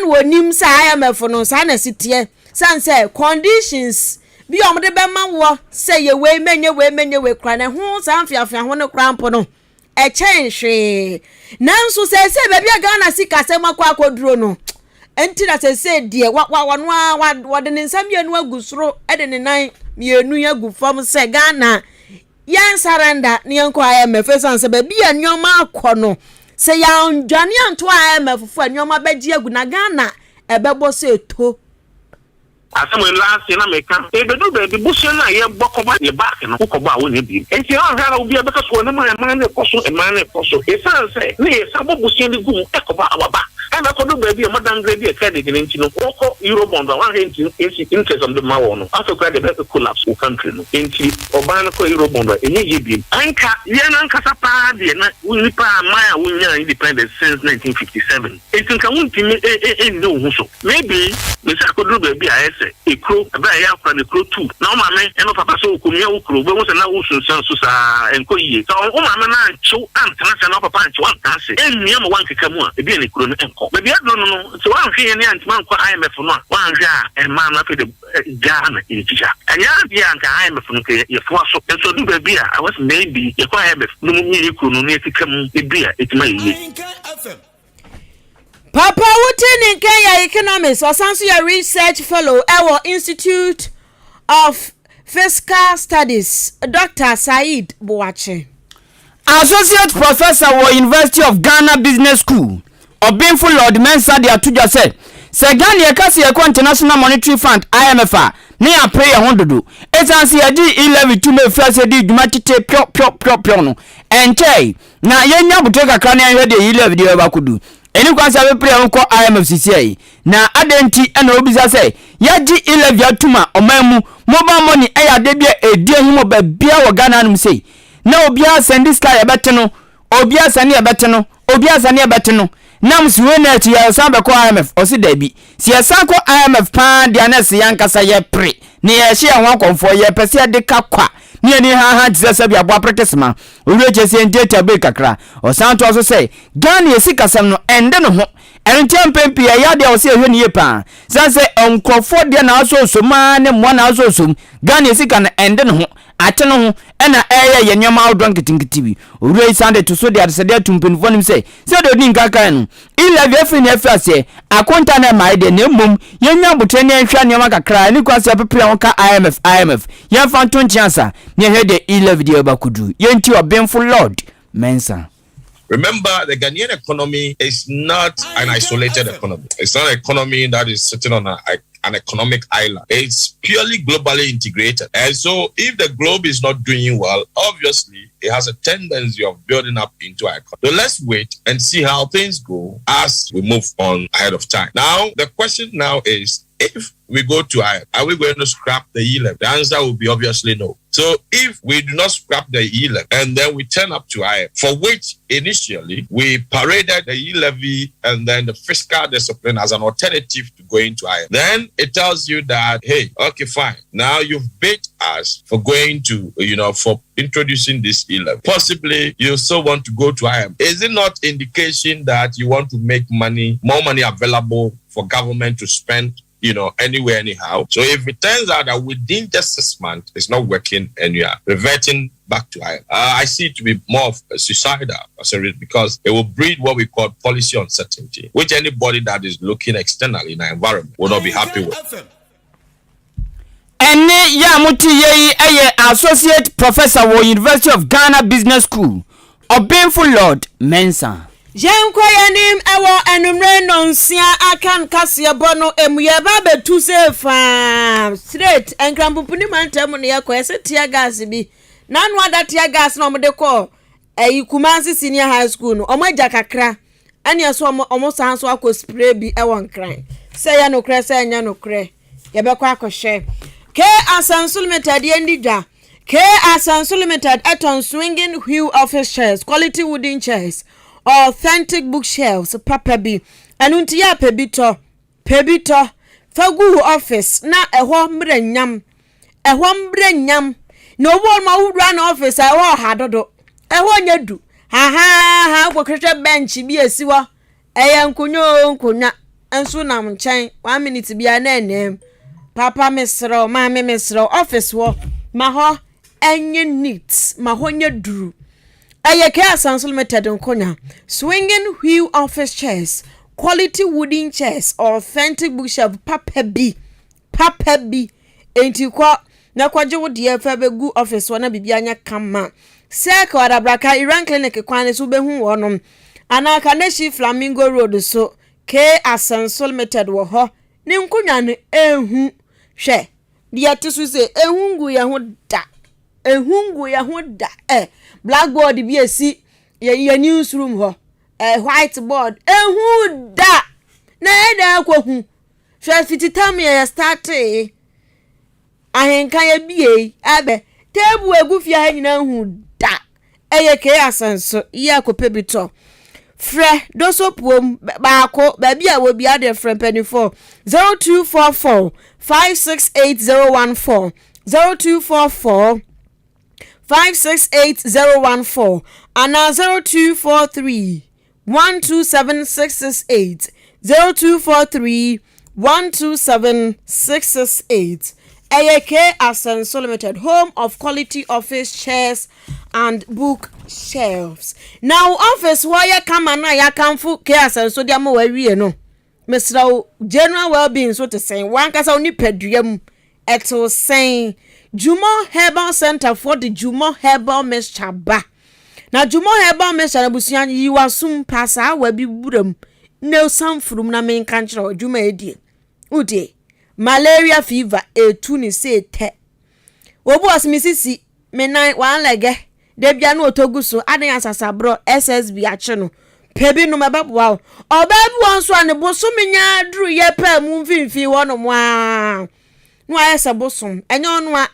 na wɔnim sɛ IMF no saa na ɛsi teɛ. Sane sɛ conditions bi a wɔde bɛma woɔ sɛ yɛ wei mɛnyɛ wei mɛnyɛ wei koraa na ɛho saa mfeafea ho no koraa mpo no ɛkyɛn hwee. Nanso seesei baabi a Ghana sikasɛm akɔ akɔduro no nti na seesei deɛ wa wa wɔno ara wa wɔde ne nsa mmienu agu soro de ne nan mmienu agu fam sɛ Ghana Yɛn surrender na yɛnkɔ IMF ɛsiane sɛ baabi a nneɛma akɔ no sɛ yɛandwane anto IMF fo a nneɛma bɛgye agu na Ghana ɛbɛbɔ sɛ eto. Asɛm wei last year na meka, ɛbɛduru baabi bosea no a yɛbɔ kɔba yɛ back no wokɔbɔ a wonnya bio. Nti anhwɛ ara obiara bɛka so ɛnam a ɛman no rekɔ so, ɛman no rekɔ so. Ɛsiane sɛ na yɛsan bɔ bosea no gu mu kɔba our back. Ɛna akɔduru baabi a wɔadowngrade yɛ credit no nti no wɔkɔ Eurobond a wɔanhwɛ nti nsi interest a wɔde ma wɔn no afei koraa deɛ ɛbɛ collapse wo country no. Nti Ɔbaa no kɔ Eurobond a, ɛnyɛ yie biom. Anka yɛn ankasa paa deɛ na nnipa aman a wonyaa independence since 1957 nti nka wontumi nni wo ho so. Maybe me sɛ akɔduru baabi a ayɛ sɛ ekuro, ɛberɛ a ɛyɛ akora no ekuro tu na wo maame ne wo papa sɛ ɔkɔmia wo kuro, wobɛhu sɛ na wosunsuan so saa ɛnkɔ yie. Sɛ wo maame no ankye wo antena ase anaa wo papa ankye wo antena ase ammia ma woankeka mu a, ebia na ekuro no nkɔ. Baabi aduru no no, sɛ woanhwɛ yie ne antumi ankɔ IMF no a, woanhwɛ a ɛmmaa no afei de Ghana nkyia. Ɛnyɛ adeɛ a nka IMF no nka yɛfoa so. Nso ɛduru baabi a ɛwɔ sɛ maybe yɛkɔ IMF no mu ne yɛ kuro no na yɛkeka mu bi a ɛtumi ayɛ yie. Papa wote ne nka yɛ economist, ɔsan nso yɛ research fellow ɛwɔ Institute of Fiscal Studies, Dr. Saeed Boakye. Associate Professor wɔ University of Ghana Business School, Ɔbenfo Lord Mensah de ato dwa sɛ, sɛ Ghana yɛka sɛ yɛkɔ International Monetary Fund, IMF, a, na yɛapere yɛn ho dodo. Esiane sɛ yɛgyee e-levy toom a efii ase dii dwuma tete piɔ piɔ piɔ piɔ no, ɛnkyɛe. Na yennya abotire kakra na yɛnhwɛ deɛ e-levy de bɛba akodu. Enni kwan sɛ yɛbɛpere yɛn ho kɔ IMF seesei. Na adɛn nti na wobisa sɛ yɛagye e-levy atom a ɔman mu mobile money yɛ ade bi a ɛdi ahim wɔ baabiara wɔ Ghana hanom sei? Na obiara sɛnde sika a yɛbɛte no, obiara sɛnde yɛbɛte no, obiara sɛnde yɛbɛte no. Nam so wei na akyi yɛsan bɛkɔ IMF? Ɔse daabi. Sɛ yɛsan kɔ IMF paa deɛ a na ɛsɛ yɛn ankasa yɛpere na yɛhyɛ yɛn ho akɔmfoɔ, yɛpɛ sɛ yɛde ka kwa ne yɛn ani haahaa te sɛ sɛbi aboa prekesema. Owura kyɛ sɛ yɛntiatia break kakra. Ɔsan toa so sɛ, Ghana yɛ sikasɛm no ɛnde ne ho. Ɛno nti mpɛn pii ɛyɛ adeɛ a wɔsɛ yɛhwɛ no yie paa. Sane sɛ nkurɔfoɔ deɛ na asoosom ara ne mmoa na asoosom. Ghana yɛ sika no ɛnde ne ho. Ate no ho na ɛreyɛ yɛn nneɛma ahodoɔ nketenkete bi. Owura yi san de to so de adesrɛdeɛ ato mpanimfoɔ anim sɛ, sɛdeɛ ɔdii nkan kaeɛ no, E-levy afiri na afiri aseɛ, akonta na ɛmmaeɛ deɛ, na mmom yɛnnya aboterɛ na yɛnhwɛ nneɛma kakra a ɛne kwan sɛ yɛpepere yɛn ho ka IMF, IMF. Yɛmfa nto nkyɛn ansa na yɛhwɛ deɛ E-levy deɛ bɛba akɔduru. Yɛntie Ɔbenfo Lord Mensah. Remember, the Ghanaian economy is not an isolated economy. It's not an economy that is sitting on a, an economic island. It's purely globally integrated. And so if the globe is not doing well, obviously it has a tendency of building up into our economy. So let's wait and see how things go as we move on ahead of time. Now, the question now is if we go to I, are we going to scrap the e-levy? The answer will be obviously no. So if we do not scrap the e-levy and then we turn up to I, for which initially we paraded the e-levy and then the fiscal discipline as an alternative to going to I, then it tells you that, hey, okay, fine. Now you've bait us for going to, you know, for introducing this e-levy. Possibly you still want to go to IM. Is it not indication that you want to make money, more money available for government to spend you know, anywhere, anyhow. So if it turns out that within just six months it's not working and you are reverting back to I, I see it to be more of a suicidal as a because it will breed what we call policy uncertainty, which anybody that is looking externally in our environment will not be happy with. Ɛnne yi a mote yɛ yi yɛ Associate Professor wɔ University of Ghana Business School, Ɔbenfo Lord Mensah. Yɛnkɔ yɛn anim wɔ anwummere nnɔnsia akan kaseɛbɔ no mu. Yɛreba abɛtu sɛ faa straight Nkrampopini mantam mu na yɛkɔ. Yɛsɛ tear gas bi. N'ano ada tear gas na wɔde kɔɔ ɛyi Kumasi Senior High School no, wɔn agya kakra. Ɛne ɛso wɔn wɔn san so akɔ spray bi wɔ Nkran. Sɛ ɛyɛ nokorɛ sɛ ɛnyɛ nokorɛ. Yɛbɛkɔ akɔhwɛ. K Asanso Limited yɛn di dwa. K Asanso Limited ɛtɔn swinging wheel office chairs, quality wooden chairs, authentic bookshelves papa bi. Ɛno nti yɛ pɛ bi tɔ, pɛ bi tɔ. Fa gu wo office na ɛhɔ mmerɛ nyam. Ɛhɔ mmerɛ nyam. Na obi wɔ ma wowura na office a ɛhɔ ɔha dodo. Ɛhɔ nyɛ du. Ha ha ha wokɔhwehwɛ bench bi esi hɔ. Ɛyɛ nkonnwa o nkonnwa nso nam nkyɛn one minute biara na ɛnam. Papa mesrɛ wo, maame mesrɛ wo, office hɔ ma hɔ ɛnyɛ neat, ma hɔ nyɛ duru. Ɛyɛ K Asanso Limited nkonnwa, swinging wheel office chairs, quality wooden chairs, authentic bookshelf papa bi, papa bi. Enti kɔ na kɔgye wo deɛ fa bɛgu office hɔ na biribi anyɛ kama. Circle Adabraka Iran Clinic kwan no so wobɛhu wɔnom. Anaa Kaneshie Flamingo Road so K Asanso Limited wɔ hɔ. Ne nkonnwa no ehu. Hwɛ deɛ ɛte so sɛ ehu ngu yɛn ho da. Ehu ngu yɛn ho da. Ɛ blackboard bi esi yɛ yɛ newsroom hɔ. Ɛ whiteboard ehu da. Na ɛda akɔhu. Hwɛ fititam yɛ yɛ startee. Ahenka yɛ bie abɛ. Table egu fie ha nyinaa hu da. Ɛyɛ K Asanso yɛ akɔpɛ bi tɔ. Frɛ dosopuom baako baabi a wɔ bia deɛ frɛ mpanimfoɔ 0244 568014 0244 568014 anaa 0243 127668 0243 127668. Ɛyɛ K Asanso Limited, home of quality office chairs and book shelves. Na wo office hɔ yɛ kama no a yɛakamfo K Asanso de ama wawie no. Mesrɛ wo general well-being nso te sɛn wankasa wo nipadua mu ɛtew sɛn Jumɔ Herbal Center foɔ de Jumɔ Herbal Mixture ba. Na Jumɔ Herbal Mixture no abusua yi w'asom pa saa wa bi wura mu na san furum na menka nkyerɛ wo adwuma a ɛdie. Wotie? Malaria fever ɛtu ne sei tɛ. Obi wɔ se me sisi, me nan, one lɛgɛ, da bia na ɔtɔ gu so, adan asasaborɔ, SSB akye no. Pɛ bi nom ɛbɛboa wo. Ɔbaa bi wɔ nso a ne bosome nya duru yɛ paa mu mfimfini hɔ nom a, na wayɛ sɛ bosom. Ɛnyɛ ɔno a,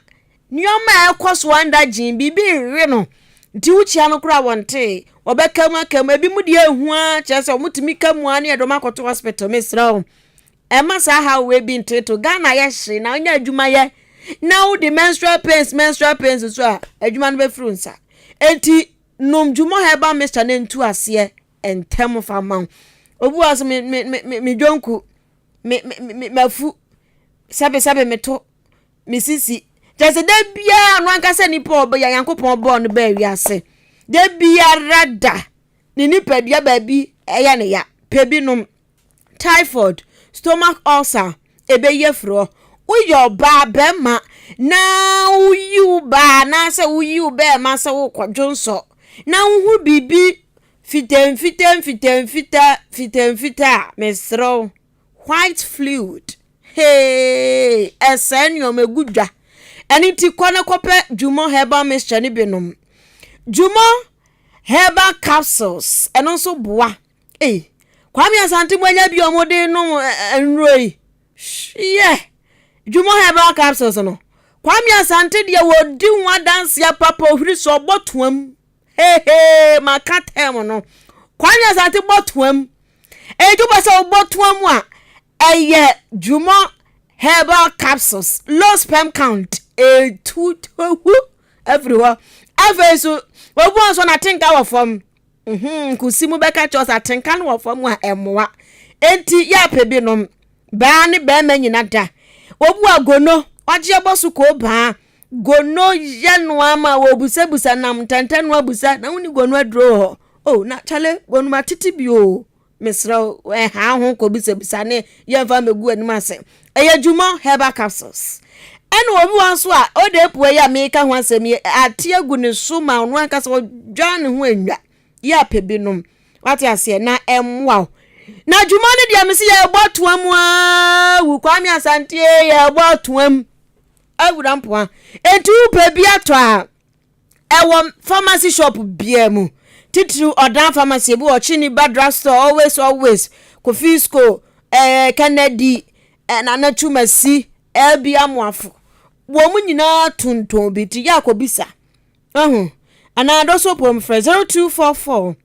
nneɛma a ɛkɔ so anda gyen, biribi rewe no. Nti wokyia no koraa wɔntee. Wɔbɛka mu aka mu. Ebi mu deɛ ehu ara kyerɛ sɛ wɔtumi ka mu ara ne yɛde wɔn akɔto hospital. Mesrɛ wo. Ɛmma saa haw wei bi nteetew. Ghana yɛ hye na wonya adwuma yɛ na wode menstrual pains menstrual pains nso a adwuma no bɛfiri wo nsa. Enti nom Jumɔ herbal mixture na ntu aseɛ ntɛm fa ma wo. Obi wɔ so me me me me dwonku me me me mafu sɛbe sɛbe meto me sisi. Kyerɛ sɛ da biara no ankasa nipa ɔbɛyɛ Nyankopɔn bɔɔ no bɛɛ wiase. Da biara da ne nipadua baabi ɛyɛ ne ya. Pɛ bi nom. typhoid, stomach ulcer, ɛbɛyi afiri hɔ. Woyɛ ɔbaa bɛrima na woyi wo baa anaasɛ woyi wo bɛrima sɛ wokɔdwo nsɔ na wohu biribi fitamfita mfitamfita fitamfita a, mesrɛ wo, white fluid, hee, ɛsɛe nneɛma ɛgu dwa. Ɛno nti kɔ na kɔpɛ Jumɔ herbal mixture no bi nom. Jumɔ herbal capsules, ɛno nso boa. Ei, Kwame Asante mo anya bi a wɔde nom nnuro yi. Hwiɛ! Dwuma herbal capsules no. Kwame Asante deɛ wɔdi ho adanseɛ papa ohwiri so ɔbɔ toam. Hehe, maka tɛm no. Kwame Asante bɔ toam. Enti wopɛ sɛ wobɔ toam a, ɛyɛ Dwuma herbal capsules, low sperm count, etu tohu afiri hɔ. Afei nso, obi wɔ nso n'atenka wɔ fam. Mhm, nkusi mu bɛka kyerɛ sɛ atenka no wɔ fam a ɛmmoa. Enti yɛ apɛ bi nom. Baa ne bɛrima nyina da. Obu a gono, wagye abɔ so koo baa. Gono yɛ no ama wɔbusabusa nam ntɛntɛn no abusa na woni gono aduro wɔ hɔ. Oh, na kyale gono ma tete bi o. Mesrɛ wo, ɛha ho kɔbisabisa ne yɛmfa mmɛgu anim ase. Ɛyɛ Jumɔ Herbal Capsules. Ɛna obi wɔ nso a ɔde apua yi a meka ho asɛm yi ate agu ne so ma ɔno ankasa ɔdwan ne ho anwa. Yɛ apɛ binom. Wate aseɛ na ɛmmoa wo. Na dwuma no deɛ mese yɛbɔ atoa mu aa wu Kwame Asante yɛbɔ atoa mu awura mpoa. Enti wopɛ bi atɔ a Ɛwɔ pharmacy shop biara mu, titiriw Ɔdan Pharmacy, ebi wɔ Kyiniba Drugstore, Always Always, Kofisco, eh, Kennedy, eh, Nana Twumasi, LB Amoafo. Wɔn nyinaa tontɔn bi nti yɛ akɔbisa. Ahu. Anaa dɔso pom frɛ 0244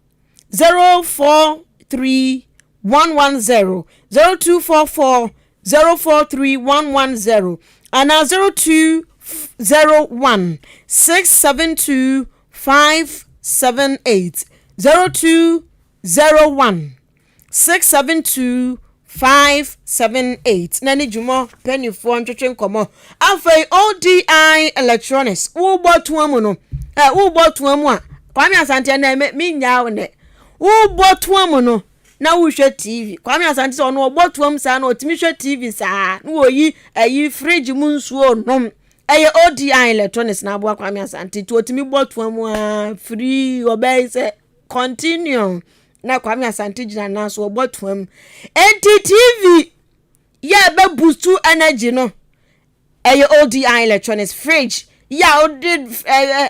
043 110 0244 043 110 anaa 0201 672 578 0201 672 578 na ne dwuma panimfoɔ ntwetwe nkɔmmɔ. Afei ODI Electronics wobɔ toa mu no ɛ wobɔ toa mu a Kwame Asante ɛnɛ me menyaa wo nɛ wobɔ toa mu no na wohwɛ TV. Kwame Asante sɛ ɔno ɔbɔ toam saa na ɔtumi hwɛ TV saa na wɔyi ayi fridge mu nsuo nom. Ɛyɛ ODI electronics na aboa Kwame Asante nti ɔtumi bɔ toam a free ɔbɛyɛ sɛ continue na Kwame Asante gyina nan so ɔbɔ toam. Enti TV yɛ bɛ boost energy no. Ɛyɛ ODI electronics fridge yi a wode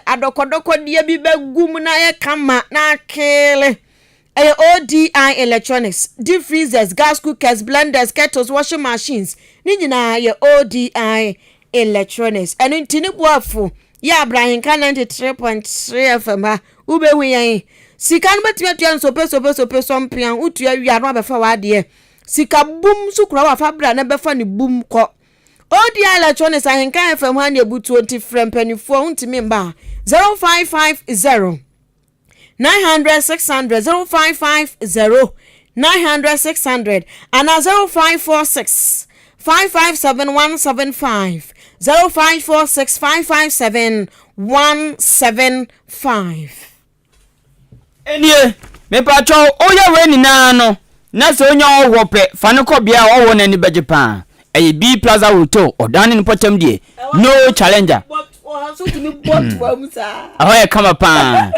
adɔkɔdɔkɔdeɛ bi bɛgu mu na ayɛ kama na akele. Ɛyɛ ODI electronics, deep freezers, gas cookers, blenders, kettles, washing machines ne nyinaa yɛ ODI electronics. Ɛno nti ne boafo yɛ Abrahenka 93.3 FM ha wobɛhu yɛn. Sika no bɛtumi atua nsope sope sope sɔmpea wotua wie a na wabɛfa w'adeɛ. Sika bum nso kura wafa bra na bɛfa ne bum kɔ. ODI Electronics Ahenkan FM ha ne abutuo nti frɛ mpaninfoɔ wontumi mba a 0550 900 600 0550 900 600 anaa 0546 557 175 0546 557 175. Enie, mepakyɛw, woyɛ wei nyinaa no, na sɛ onya ɔhɔhoɔ pɛ, fa no kɔ bea a ɔhɔhoɔ no ani bɛgye paa. Ɛyɛ B Plaza Hotel, ɔdan ne ne mpɔtam deɛ, no challenger. Ɛhɔ yɛ kama paa.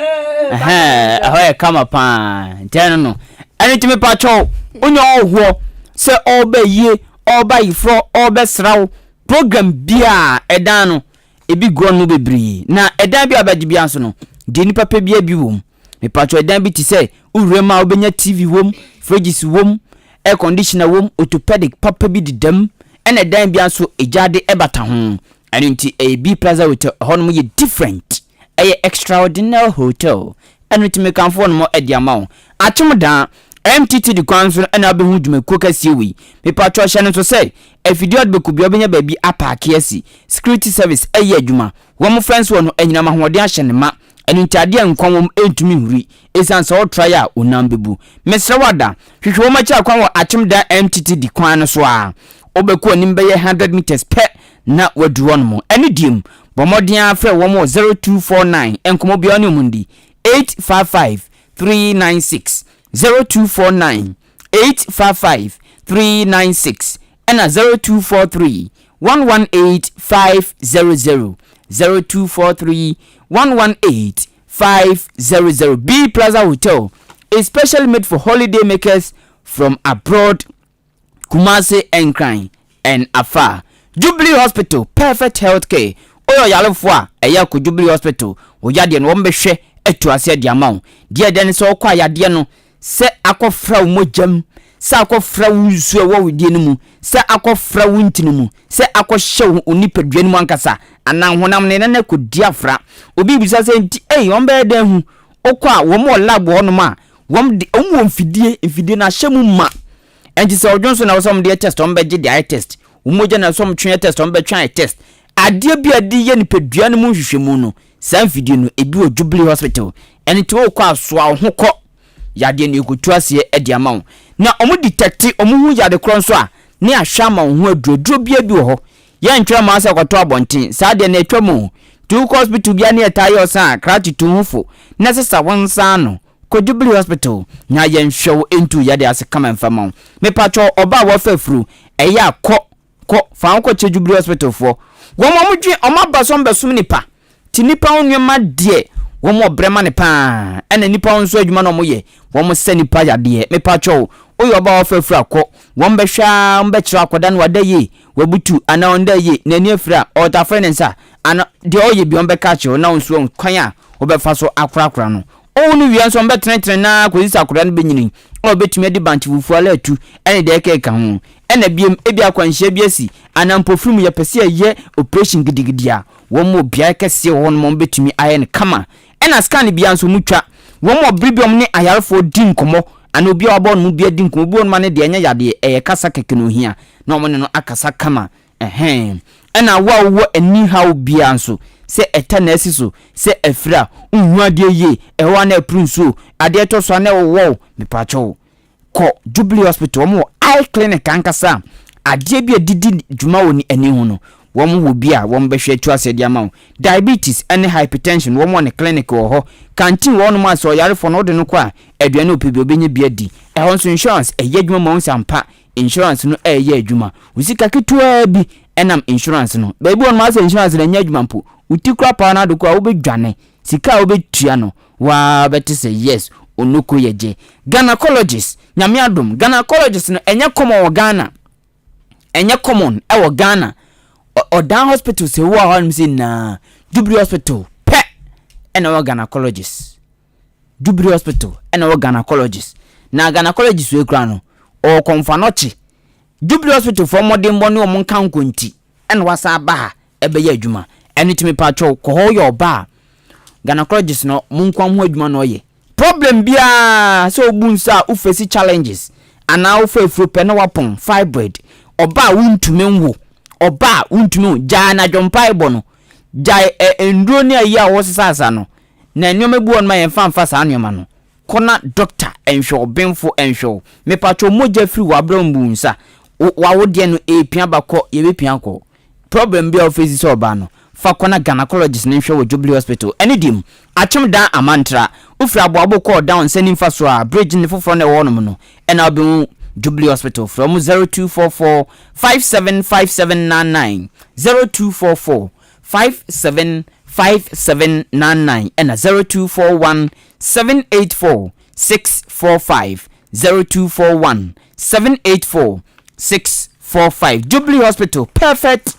Ɛhɔ yɛ kama paa. Nti ɛno no. Ɛno nti mepa kyɛw, wonya ɔhoɔ sɛ ɔreba yie, ɔreba ayeforɔ, ɔrebɛsra wo, program biara ɛdan no, ebi gu hɔ nom bebree. Na ɛdan bi a wobɛgye biara nso no, deɛ nipa pɛ biara bi wɔ mu. Mepa kyɛw ɛdan bi te sɛ wo wura mu a wobɛnya TV wom, fridges wom, air conditioner wom, orthopedic papa bi deda mu, ɛna ɛdan biara nso egyaade ɛbata ho. Ɛno nti ɛyɛ B Plaza Hotel, ɛhɔnom yɛ different, ɛyɛ extraordinary hotel. Ɛno nti mekamfo hɔnom de ama wo. Akyem daa, MTT de kwan so na wobɛhu dwumakuo kɛseɛ wei. Mepakyɛw hyɛ no nso sɛ, afidie a wode bɛkɔ biara wobɛnya baabi apaake asi. Security service ɛyɛ adwuma. Wɔn fence wɔ no anyinam ahoɔden ahyɛ no ma. Ɛno nti adeɛ a nkwa wɔ mu ntumi nhuri ɛsiane sɛ wo try a wo nan bɛbu. Mesrɛ wo ada, hwehwɛ wɔn akyiri akwan wɔ Akyem Dan MTTD kwan no so ara. Wobɛkɔ anim bɛyɛ 100 metres pɛ na woaduru hɔnom. Ɛno deɛ mu, bɔ mmɔden ara frɛ wɔn wɔ 0249, nkɔmmɔ biara wo ne wɔn ndi, 855 396, 0249 855 396 ɛna 0243 118 500, 0243 118 500. B Plaza Hotel is specially made for holiday makers from abroad, Kumasi, Nkran and afar. Jubilee Hospital, perfect health care. Woyɛ ɔyarefoɔ a, ɛyɛ kɔ Jubilee Hospital. Wo yadeɛ no, wɔbɛhwɛ atu aseɛ de ama wo. Deɛ ɛdɛ ne sɛ wokɔ a yadeɛ no, sɛ akɔfra wo mogya mu, sɛ akɔfra wo nsuo a ɛwɔ wedeɛ no mu, sɛ akɔfra wo ntini mu, sɛ akɔhyɛ wo nipadua no mu ankasa, anaa honam no nan akɔdi afra. Obi rebisa sɛ nti ei wɔn bɛyɛ dɛn ahu? Wokɔ a wɔn wɔ lab wɔ hɔnom a wɔn de wɔn wɔ mfidie, mfidie no ahyɛ mu ma. Ɛnti sɛ ɔdwo nso na ɛwɔ sɛ wɔn de yɛ test, wɔn bɛgye de ayɛ test. Wo mogya na ɛwɔ sɛ wɔn twe yɛ test, wɔn bɛtwe ayɛ test. Adeɛ bi a ɛde yɛ nipadua no mu nhwehwɛmu no, saa mfidie no, ebi wɔ Jubilee Hospital. Ɛno nti wokɔ a soa wo ho kɔ. Yadeɛ no yɛkɔtu aseɛ de ama wo. Na wɔn detɛkte, wɔn hu yade korɔ nso a, ne ahwɛ ama wo ho aduro. Aduro biara bi wɔ hɔ. Yɛntwerɛ mma wo sɛ kɔtɔ abɔnten. Saa deɛ no atwam o. Nti wokɔ hospital biara ne yɛtaa yɛ ɔsa a, krakye tu ho fo na sesa wo nsa ano. Kɔ Jubilee Hospital na yɛnhwɛ wo ntu yadeɛ ase kama mfa ma wo. Mepakyɛw ɔbaa a wafa afuro, ɛyɛ a kɔ Kɔ, fa wo kɔkyerɛ Jubilee Hospital foɔ. Wɔn wɔn dwen, wɔn aba sɛ wɔn bɛsom nipa. Ti nipa ho nneɛma deɛ, wɔn wɔ brɛ ma no paa. Ɛna nipa ho nso adwuma na wɔn yɛ, wɔn sɛ nipa yadeɛ. Mepa kyɛw, woyɛ ɔbaa a wafa afiri a kɔ. Wɔn bɛhwɛ aa, wɔn bɛkyerɛ akɔda no wada yie, wabutu anaa ɔnda yie, n'ani afiri a, ɔretafere ne nsa ana, deɛ ɔyɛ bi wɔn bɛka akyerɛ wo na wo nso wahu kwan a wobɛfa so akorakora no. Owu no wie nso, wɔbɛtenetene no ara kɔsi sɛ akwadaa no bɛnyini a ɔbɛtumi adi bankye fufuo ala atu ne deɛ ɛkeka ho. Ɛna biom, ebia akwanhyia bi asi, anaa mpofirim yɛpɛ sɛ yɛyɛ operation gidigidi a, wɔn wɔ beaeɛ kɛseɛ wɔ hɔnom a wɔbɛtumi ayɛ no kama. Ɛna scan biara nso wɔtwa. Wɔn wɔ bere bi a wɔne ayarefoɔ di nkɔmmɔ, anaa obi a wabɔ wɔn mu bi adi nkɔmmɔ. Obi wɔ hɔnom a ne deɛ ɛnyɛ yadeɛ, ɛyɛ kasa kɛkɛ na ɔhia, na wɔne no akasa kama. Ɛhɛn. Ɛna wo a wowɔ ani haw biara nso, sɛ ɛta na asi so, sɛ afiri a, wonhu adeɛ yie, ɛhɔ a na ɛporo nsuo, adeɛ tɔ so a na ɛwowɔ wo, mepaakyɛw, kɔ Jubilee Hospital, wɔn wɔ eye clinic ankasa a adeɛ bi a ɛdidi dwuma wɔ ani ho no, wɔn wɔ bi a wɔn bɛhwɛ atu aseɛ de ama wo. Diabetes ne hypertension, wɔn wɔ ne clinic wɔ hɔ. Canteen wɔ hɔnom a sɛ ɔyarefoɔ no wode no kɔ a, aduane a ɔpɛ bi ɔbɛnya bi adi. Ɛhɔ nso insurance ɛyɛ adwuma ma wo sɛ ampa Insurance no ɛyɛ adwuma. Wo sika ketewaa bi ɛnam insurance no. Baabi wɔ no asɛ insurance no ɛnyɛ adwuma mpo. Wo ti kora paa no ade kora wobɛdwane. Sika a wobɛtua no waa bɛte sɛ yes onoko yɛ gye. Gynecologist, Nyame adom, gynecologist no ɛnyɛ common wɔ Ghana. Ɛnyɛ common ɛwɔ Ghana. Ɔdan hospital sɛ wɔ hɔ nom sɛ nyinaa Jubilee hospital pɛ ɛna wɔ gynecologist. Jubilee Hospital na ɔwɔ gynecologist. Na gynecologist wei koraa no, ɔwɔ Kɔmfoanɔkye. Jubilee Hospital foɔ mmɔdenbɔ ne wɔn nkanko nti ɛna wasan aba ha ɛbɛyɛ adwuma. Ɛno nti mepakyɛw kɔ hɔ woyɛ ɔbaa a, gynecologist no mo nkoa ho adwuma na ɔyɛ. Problem biara sɛ wobu nsa a wo face challenges anaa wofa afuro pɛ na wapɔn, fibroid, ɔbaa a wontumi nwo, ɔbaa a wontumi nwo, gyae anadwo mpaebɔ no, gyae ɛ nnuro ne ayi a wosesasa no, Na nneɛma bi wɔ hɔnom a yɛmfa mfa saa nneɛma no. Kɔ na dɔkta nhwɛ wo, benfo nhwɛ wo. Mepakyɛw mogya firi w'abrɛ mu bu wo nsa. Wo w'awodeɛ no ɛrepia ba kɔ, yɛbɛpia akɔ. Problem bi a wo face sɛ ɔbaa no, fa kɔ na gynaecologist no nhwɛ wɔ Jubilee Hospital. Ɛne deɛ mu, Akyem Dan Amantra, wofiri Aboabo kɔ Ɔdan nsa nimfa so a, bridge no foforɔ no a ɛwɔ hɔnom no, ɛna wobɛhu Jubilee Hospital. Frɛ wɔn 0244 575799, 0244. 57 5799 ɛna 0241 784 645 0241 784 645 Jubilee Hospital perfect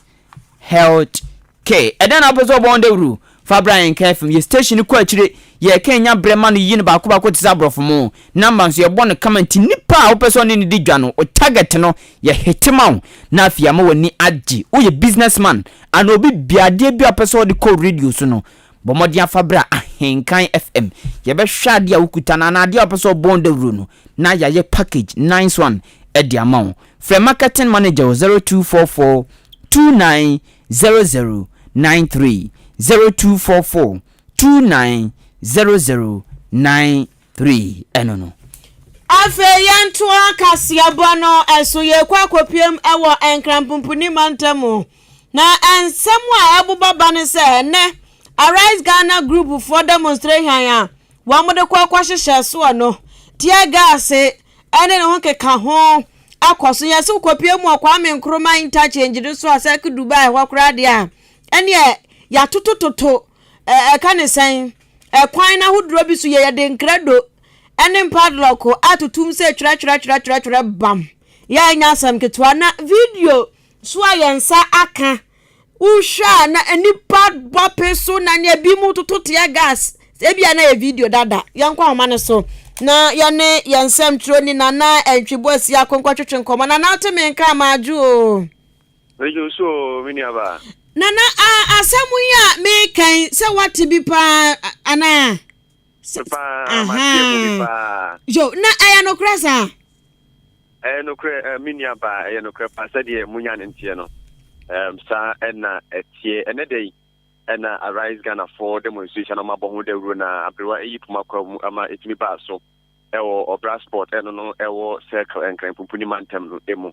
health care. Ɛdɛn na wopɛ sɛ ɔbɔ ho dawuru? Fa bra yɛn nka fam. Yɛ station no kɔ akyire. Yɛreka nya berɛ ma no yi no baako baako te sɛ aborɔfo mo. Number nso yɛbɔ no kama nti nipa a wopɛ sɛ ɔne no di dwa no, wo target no yɛ hete ma wo na afei ama w'ani agye. Woyɛ business man anaa obi bia adeɛ bi a wopɛ sɛ ɔde kɔ radio so no, bɔ mmɔden afa bra Ahenkan FM. Yɛbɛhwɛ adeɛ a wokuta no anaa adeɛ a wopɛ sɛ ɔbɔ ho dawuro no na yɛayɛ package nice one de ama wo. Frɛ marketing manager wɔ 0244 29 0093, 0244 29 0093 ɛno no. Afei yɛntoa kaseɛbɔ no so, yɛrekɔ akɔpiem wɔ Nkran-Pumpuni mantam mu. Na nsɛm a ɛbobɔ ba ne sɛ ɛnnɛ Arise Ghana Group foɔ demonstration a wɔde kɔ kɔhyehyɛ soɔ no, tear gas ne ne ho keka ho akɔ so. Yɛse wokɔpie mu wɔ Kwame Nkrumah interchange no so a sɛ Dubai hɔ koraa deɛ a, ɛneɛ yɛatotototo ɛka ne sɛn ɛkwan no ahodoɔ bi so yɛ yɛde nkrado ne padlock atotom sɛ twerɛtwerɛtwerɛtwerɛ bam. Yɛanya asɛm ketewa na video so a yɛn nsa aka wohwɛ a na nnipa bɔ pe so na nea bi mu toto tear gas ebi a na yɛ video dada. Yɛnkɔ ahoma no so na yɛne yɛn nsɛm twerɛni Nana Antwibo asi akonkɔ twetwe nkɔmmɔ. Nana wote me nka maadwo o. Megye so o, me nuabaa. Nana, a asɛm yi a mekan sɛ woate bi paa anaa? Paa, mate mu bi paa. Yo, na ɛyɛ nokorɛ saa? Ɛyɛ nokorɛ, me nuabaa, ɛyɛ nokorɛ paa sɛdeɛ munya ne nteɛ no. Saa ɛna ɛteɛ. Ɛnɛ da yi, ɛna Arise Ghana for demonstration ɔmo abɔ ho dawuro na aberewa eyi poma kwa mu ama etumi baa so ɛwɔ Ɔbra Sport ɛno no ɛwɔ Circle Nkran Pumpuni mantam no emu.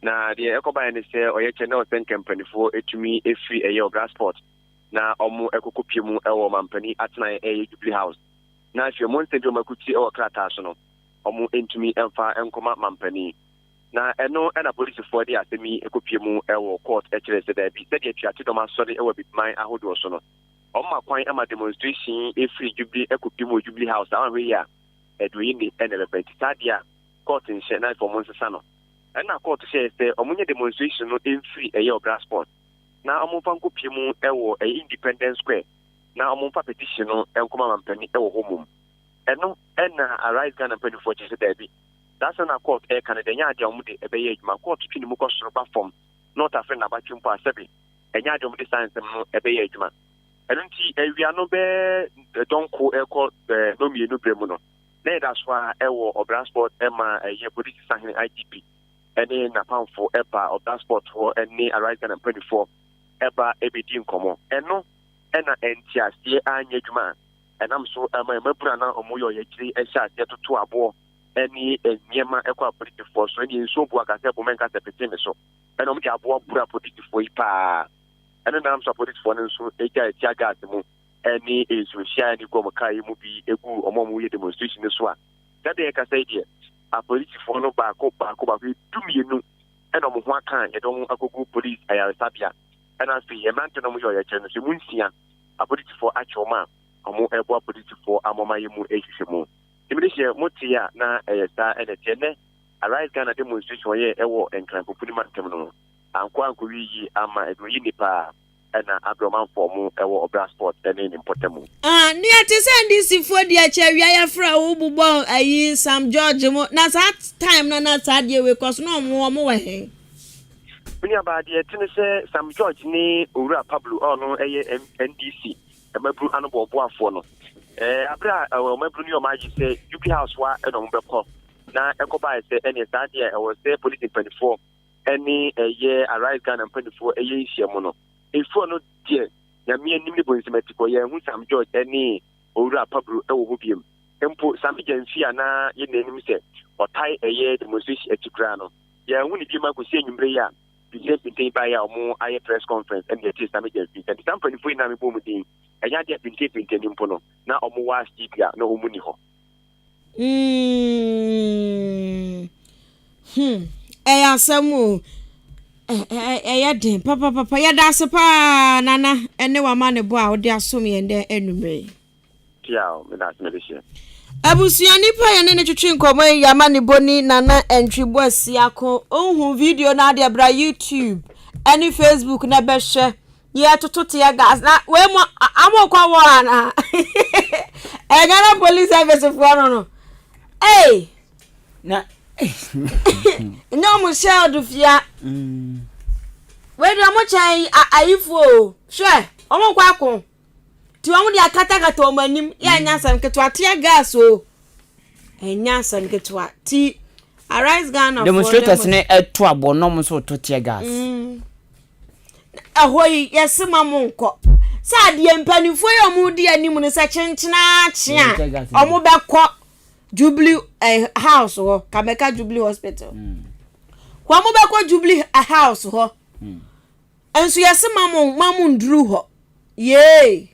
Na deɛ ɛkɔbaeɛ ne sɛ ɔyɛkyɛ na ɔsɛ nka mpanimfoɔ etumi efiri ɛyɛ Ɔbra Sport na ɔmo ɛkɔkɔ pie mu ɛwɔ mampanin atenaeɛ ɛyɛ Jubilee House. Na afei ɔmo nsɛm bi ɔmo akuti ɛwɔ krataa so no ɔmo ntumi ɛmfa nkɔma mampanin. Na ɛno ɛna polisifoɔ de asɛm yi ɛkɔpie mu ɛwɔ court ɛkyerɛ sɛ daabi sɛdeɛ tuatedɔm asɔre ɛwɔ abibiman ahodoɔ so no ɔmo ma kwan ama demonstration efiri Jubilee ɛkɔpie mu wɔ Jubilee House a ɔhwɛ yi a ɛde ni ɛna ɛbɛba nti saa deɛ a court nhyɛ na afei ɔmo nsesa no. Ɛna court hyɛɛ sɛ ɔmo nyɛ demonstration no mfiri ɛyɛ Ɔbra Sport na ɔmo mfa nkɔpie mu ɛwɔ ɛyɛ Independence Square na ɔmo mfa petition no nkɔma mampanin ɛwɔ hɔ mom. Ɛno ɛna Arise Ghana mpanimfoɔ kyerɛ sɛ daabi, saa asɛm na court ɛreka no deɛ ɛnyɛ adeɛ a wɔn de ɛbɛyɛ adwuma. Court twe ne mu kɔ soro ba fam na ɔtafere n'abatwe mpo a sɛbe ɛnyɛ adeɛ a wɔn de saa nsɛm no ɛbɛyɛ adwuma. Ɛno nti awia no bɛɛ dɔnko ɛkɔ nnɔmmienu berɛ mu no na yɛda so a ɛwɔ Ɔbra Sport ɛma ɛyɛ polisi sahene IGP ɛne n'apamfo ɛba Ɔbra Sport hɔ ɛne Arise Ghana mpanimfoɔ ɛba ɛbɛdi nkɔmmɔ. Ɛno ɛna nteaseɛ anyɛ adwuma a ɛnam so ɛma mmabunu a na wɔyɛ ɔyɛkyere ɛhyɛ aseɛ toto aboɔ ɛne nneɛma ɛkɔ apolisifoɔ so ɛne nsuo bu akasɛ bom ɛnka sɛ pete me so ɛna wɔde aboɔ boro apolisifoɔ yi paa. Ɛno nam so apolisifoɔ no nso gyae tear gas mu ɛne nsuohyia ɛne gu wɔn kaa yi mu bi egu wɔn a wɔyɛ demonstration no so a sɛdeɛ ɛkasa yi deɛ apolisifoɔ no baako baako baako 12 ɛna wɔn ho aka a yɛde wɔn akɔgu police ayaresabea. Ɛna afei mmerante no wɔyɛ ɔyɛkyerɛ no so emu 6 apolisifoɔ akye wɔn a wɔn ɛboa apolisifoɔ ama wɔn ayɛ mu nhwehwɛmu. Tìmí hyɛ mo te a na ɛyɛ saa ɛna ɛteɛ nɛ Arise Ghana demonstration wɔyɛ ɛwɔ Nkran Pumpuni mantam no ankɔ ankɔwie yie ama ɛde oyi nipa a ɛna abrɛ ɔmanfoɔ mo ɛwɔ Ɔbra Sport ɛne ne mpɔtamu. Ah, nea te sɛ NDC foɔ di akyi awia yɛfrɛ wo bobɔ ayi Sam George mo na saa time no na saa deɛ wei kɔ so na ɔmo ɔmo wɔ he? Me nuabaa deɛ ɛte ne sɛ Sam George ne Owura Pablo a ɔno ɛyɛ NDC mmabunu anobɔɔboafoɔ no ɛɛ abere a mmabunu ne ɔmo agye sɛ Jubilee House wa ɛna ɔmo bɛkɔ na ɛkɔbaeɛ sɛ ɛneɛ saa deɛ ɛwɔ sɛ polisi mpanimfoɔ ɛne ɛyɛ Arise Ghana mpanimfoɔ ɛyɛ nhyiamu no efuo no deɛ Nyame anim ne bonsam atikɔ yɛn ho Sam George ɛne Owura Pablo ɛwɔ hɔ biem mpo Sammy Gyamfi a na yɛn anim sɛ ɔtae ɛyɛ demonstration akyi koraa no yɛn ho ne biem akɔsi anwummerɛ yi a pinsɛn baeɛ a wɔn ayɛ press conference ɛne yɛte Sammy Gyamfi nti saa mpanimfoɔ yi na mebɔ mu din ɛnyɛ adeɛ a pinsɛn mpo no na wɔn wɔ asiti a na wɔn ni hɔ. Ɛyɛ asɛm o. Ɛyɛ den papapapa. Yɛda ase paa Nana ɛne w'amanebɔ a wode asom yɛn dɛ anwummerɛ yi. Piaw, meda ase mede hyɛ. Abusua nipa a yɛne no twetwe nkɔmmɔ yi yɛ amanebɔni Nana Antwi Boasiako. Wohu video no adeɛ bra YouTube ɛne Facebook na bɛhwɛ. Yɛtoto tear gas na wei mu amokɔ wɔ anaa? Ɛyɛ Ghana Police Service foɔ no no. Hey! Na nyɛ ɔmo hyɛ ɔdofia. Mm. Wei deɛ ɔmo kyɛn ayifoɔ o. Hwɛ, ɔmo nkɔ ako. Nti wɔn de akatakata wɔn anim yɛ ɛnyɛ asɛm ketewa tear gas o ɛnyɛ asɛm ketewa ti arise Ghana demonstrators ne ɛto aboɔ na wɔn nso to tear gas. Mm. Ɛhɔ yi yɛsi ma mo nkɔ sɛ adeɛ mpanimfoɔ yi a wɔn di anim no sɛ kyenkyena akye a wɔn bɛkɔ Jubilee eh, house hɔ kamɛka Jubilee hospital mm. wɔn bɛkɔ Jubilee house hɔ. Mm. Nso yɛse ma mo ma mo nduru hɔ yee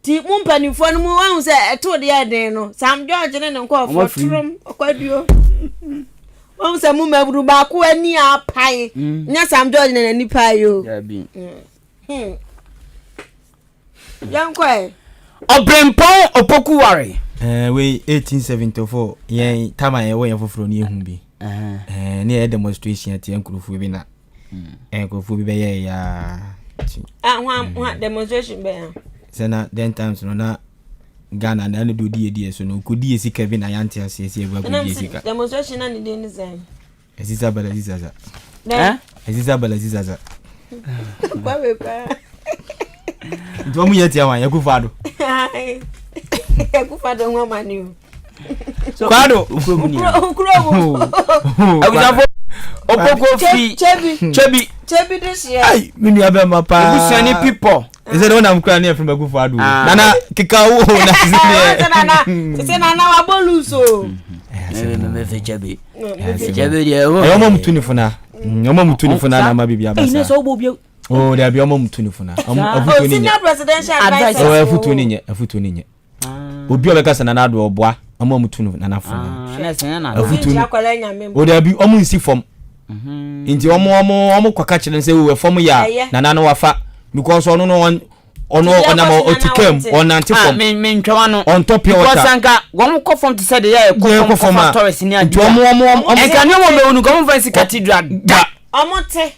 ti mo mpanimfoɔ no mu wahu sɛ ɛto deɛ ɛden no Sam George ne ne nkɔɔfoɔ torom ɔkwaduo wahu sɛ mo mmabunu baako ani apae mm. nyɛ Sam George na n'ani pae o mm. hmm. Yɛnkɔ ɛ. Ɔbrempɔn Opoku Ware. Eh, wei 1874 yɛn tam a yɛwɔ yɛn foforɔ no yɛhu bi eh, ne yɛyɛ demonstration atia nkurɔfoɔ bi na hmm. eh, nkurɔfoɔ bi bɛyɛ yaa ah, hwan, hwan, demonstration bɛn a sɛ na then times no na Ghana na ɛno de odi yɛ di yɛ so no okodi yɛ sika bi na yɛante aseɛ sɛ yɛgu akɔdi yɛ sika demonstration na ne din ne sɛn Aziza bala zizaza. Eh? Aziza bala zizaza. Kwabe kwa. Nti wɔn yɛ tia wɔn Akufo Addo. Akufo Addo ho amane o. Kwado. Okuro mu. Abusuafo Opoko fi Chebi. Chebi. Chebi de hyɛ. Ai me nua bɛ ma paa. Ebusuani pipɔ. Ɛsɛ dɛ wonam kura ne ɛfiri Akufo Addo. Ah. Nana keka wo na sisi deɛ. Nana sisi nana wabɔ loose o. Mefe Chebi. Ɛyɛ ɔmo mu tu ne fo na. Ɔmo mu tu ne fo na na ama biribi aba saa. Oh dabi ɔmo mu tu ne fo na. Ɔmo afutuo ne nyɛ. Oh afutuo ne nyɛ afutuo ne nyɛ. Obi a ɔbɛka sɛ nana ado ɔboa ɔmo mu tu no nana fo na. Afutuo ne. Oh dabi ɔmo nsi fam. Nti ɔmo ɔmo ɔmo kɔka kyerɛ no sɛ o ɛfam yɛ a nana no wafa because ɔno no ɔno ɔnam ɔte kaa mu ɔnante fam mentwa wano ɔntɔ pure water because anka wɔn kɔ fam te sɛ deɛ yɛ kɔ fam kɔfa tourist ne adeɛ nti wɔn wɔn wɔn nka ne wɔn bɛwu no nka wɔn fa nsi cathedral da wɔn te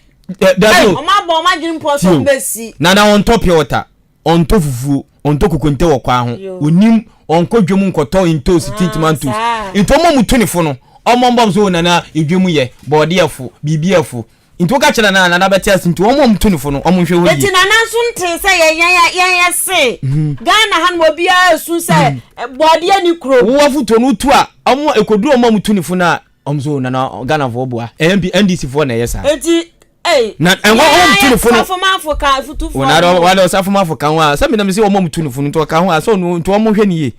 dabi o wɔn abɔ wɔn adwene mpɔ so wɔn bɛ si nana ɔntɔ pure water ɔntɔ fufuo ɔntɔ kokonte wɔ kwan ho onim ɔnkɔ dwom nkɔtɔ ntoos tin tomatoes nti wɔn a wɔn tu ne fo no wɔn bɔ so nana edwom yɛ bɔɔdeɛfo biribi ɛfo Nti woka kyerɛ Nana a, Nana bɛte ase nti wɔn a wɔtu no fo no, wɔn nhwɛ hɔ yie. Eti Nana nso ntee sɛ yɛn yɛn yɛn yɛse Ghana ha nom obiara esu sɛ bɔɔdeɛ ni kurom. Wo afotuo no wotu a, wɔn ekoduru wɔn a wɔtu no fo no a, wɔn nso Nana Ghanafoɔ boa. MP, NDC foɔ na ɛyɛ saa. Eti ei. Na ɛwɔ wɔn a wɔtu no fo no. Ɔsafomafo ka afutufoɔ no ho. Wɔn ɔsafomafo ka ho a, sɛ mi na mi se wɔn a wɔtu no fo no nti ɔka ho a, sɛ ɔno nti wɔn hwɛ ne yie.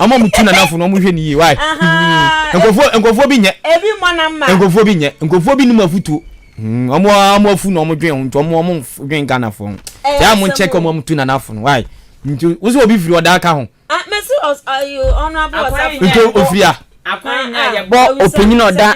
Ɔmo a mo tu nanafo no ɔmo hwɛ ne yie why? Nkurɔfoɔ nkurɔfoɔ bi nyɛ. Ebi mmɔ nam ma. Nkurɔfoɔ bi nyɛ nkurɔfoɔ bi nim afutuo. Ɔmo ɔmo afu na ɔmo dwen ho nti ɔmo ɔmo dwen Ghanafoɔ ho. Sɛ a mo nkyɛn ɔmo a mo tu nanafo no why? Nti wosɛ obi firi ɔdaa ka ho. Ah mesi ɔs ayo honourable ɔsafo. Nti ofiri a. Akwan a yɛbɔ ɔpanyin a ɔda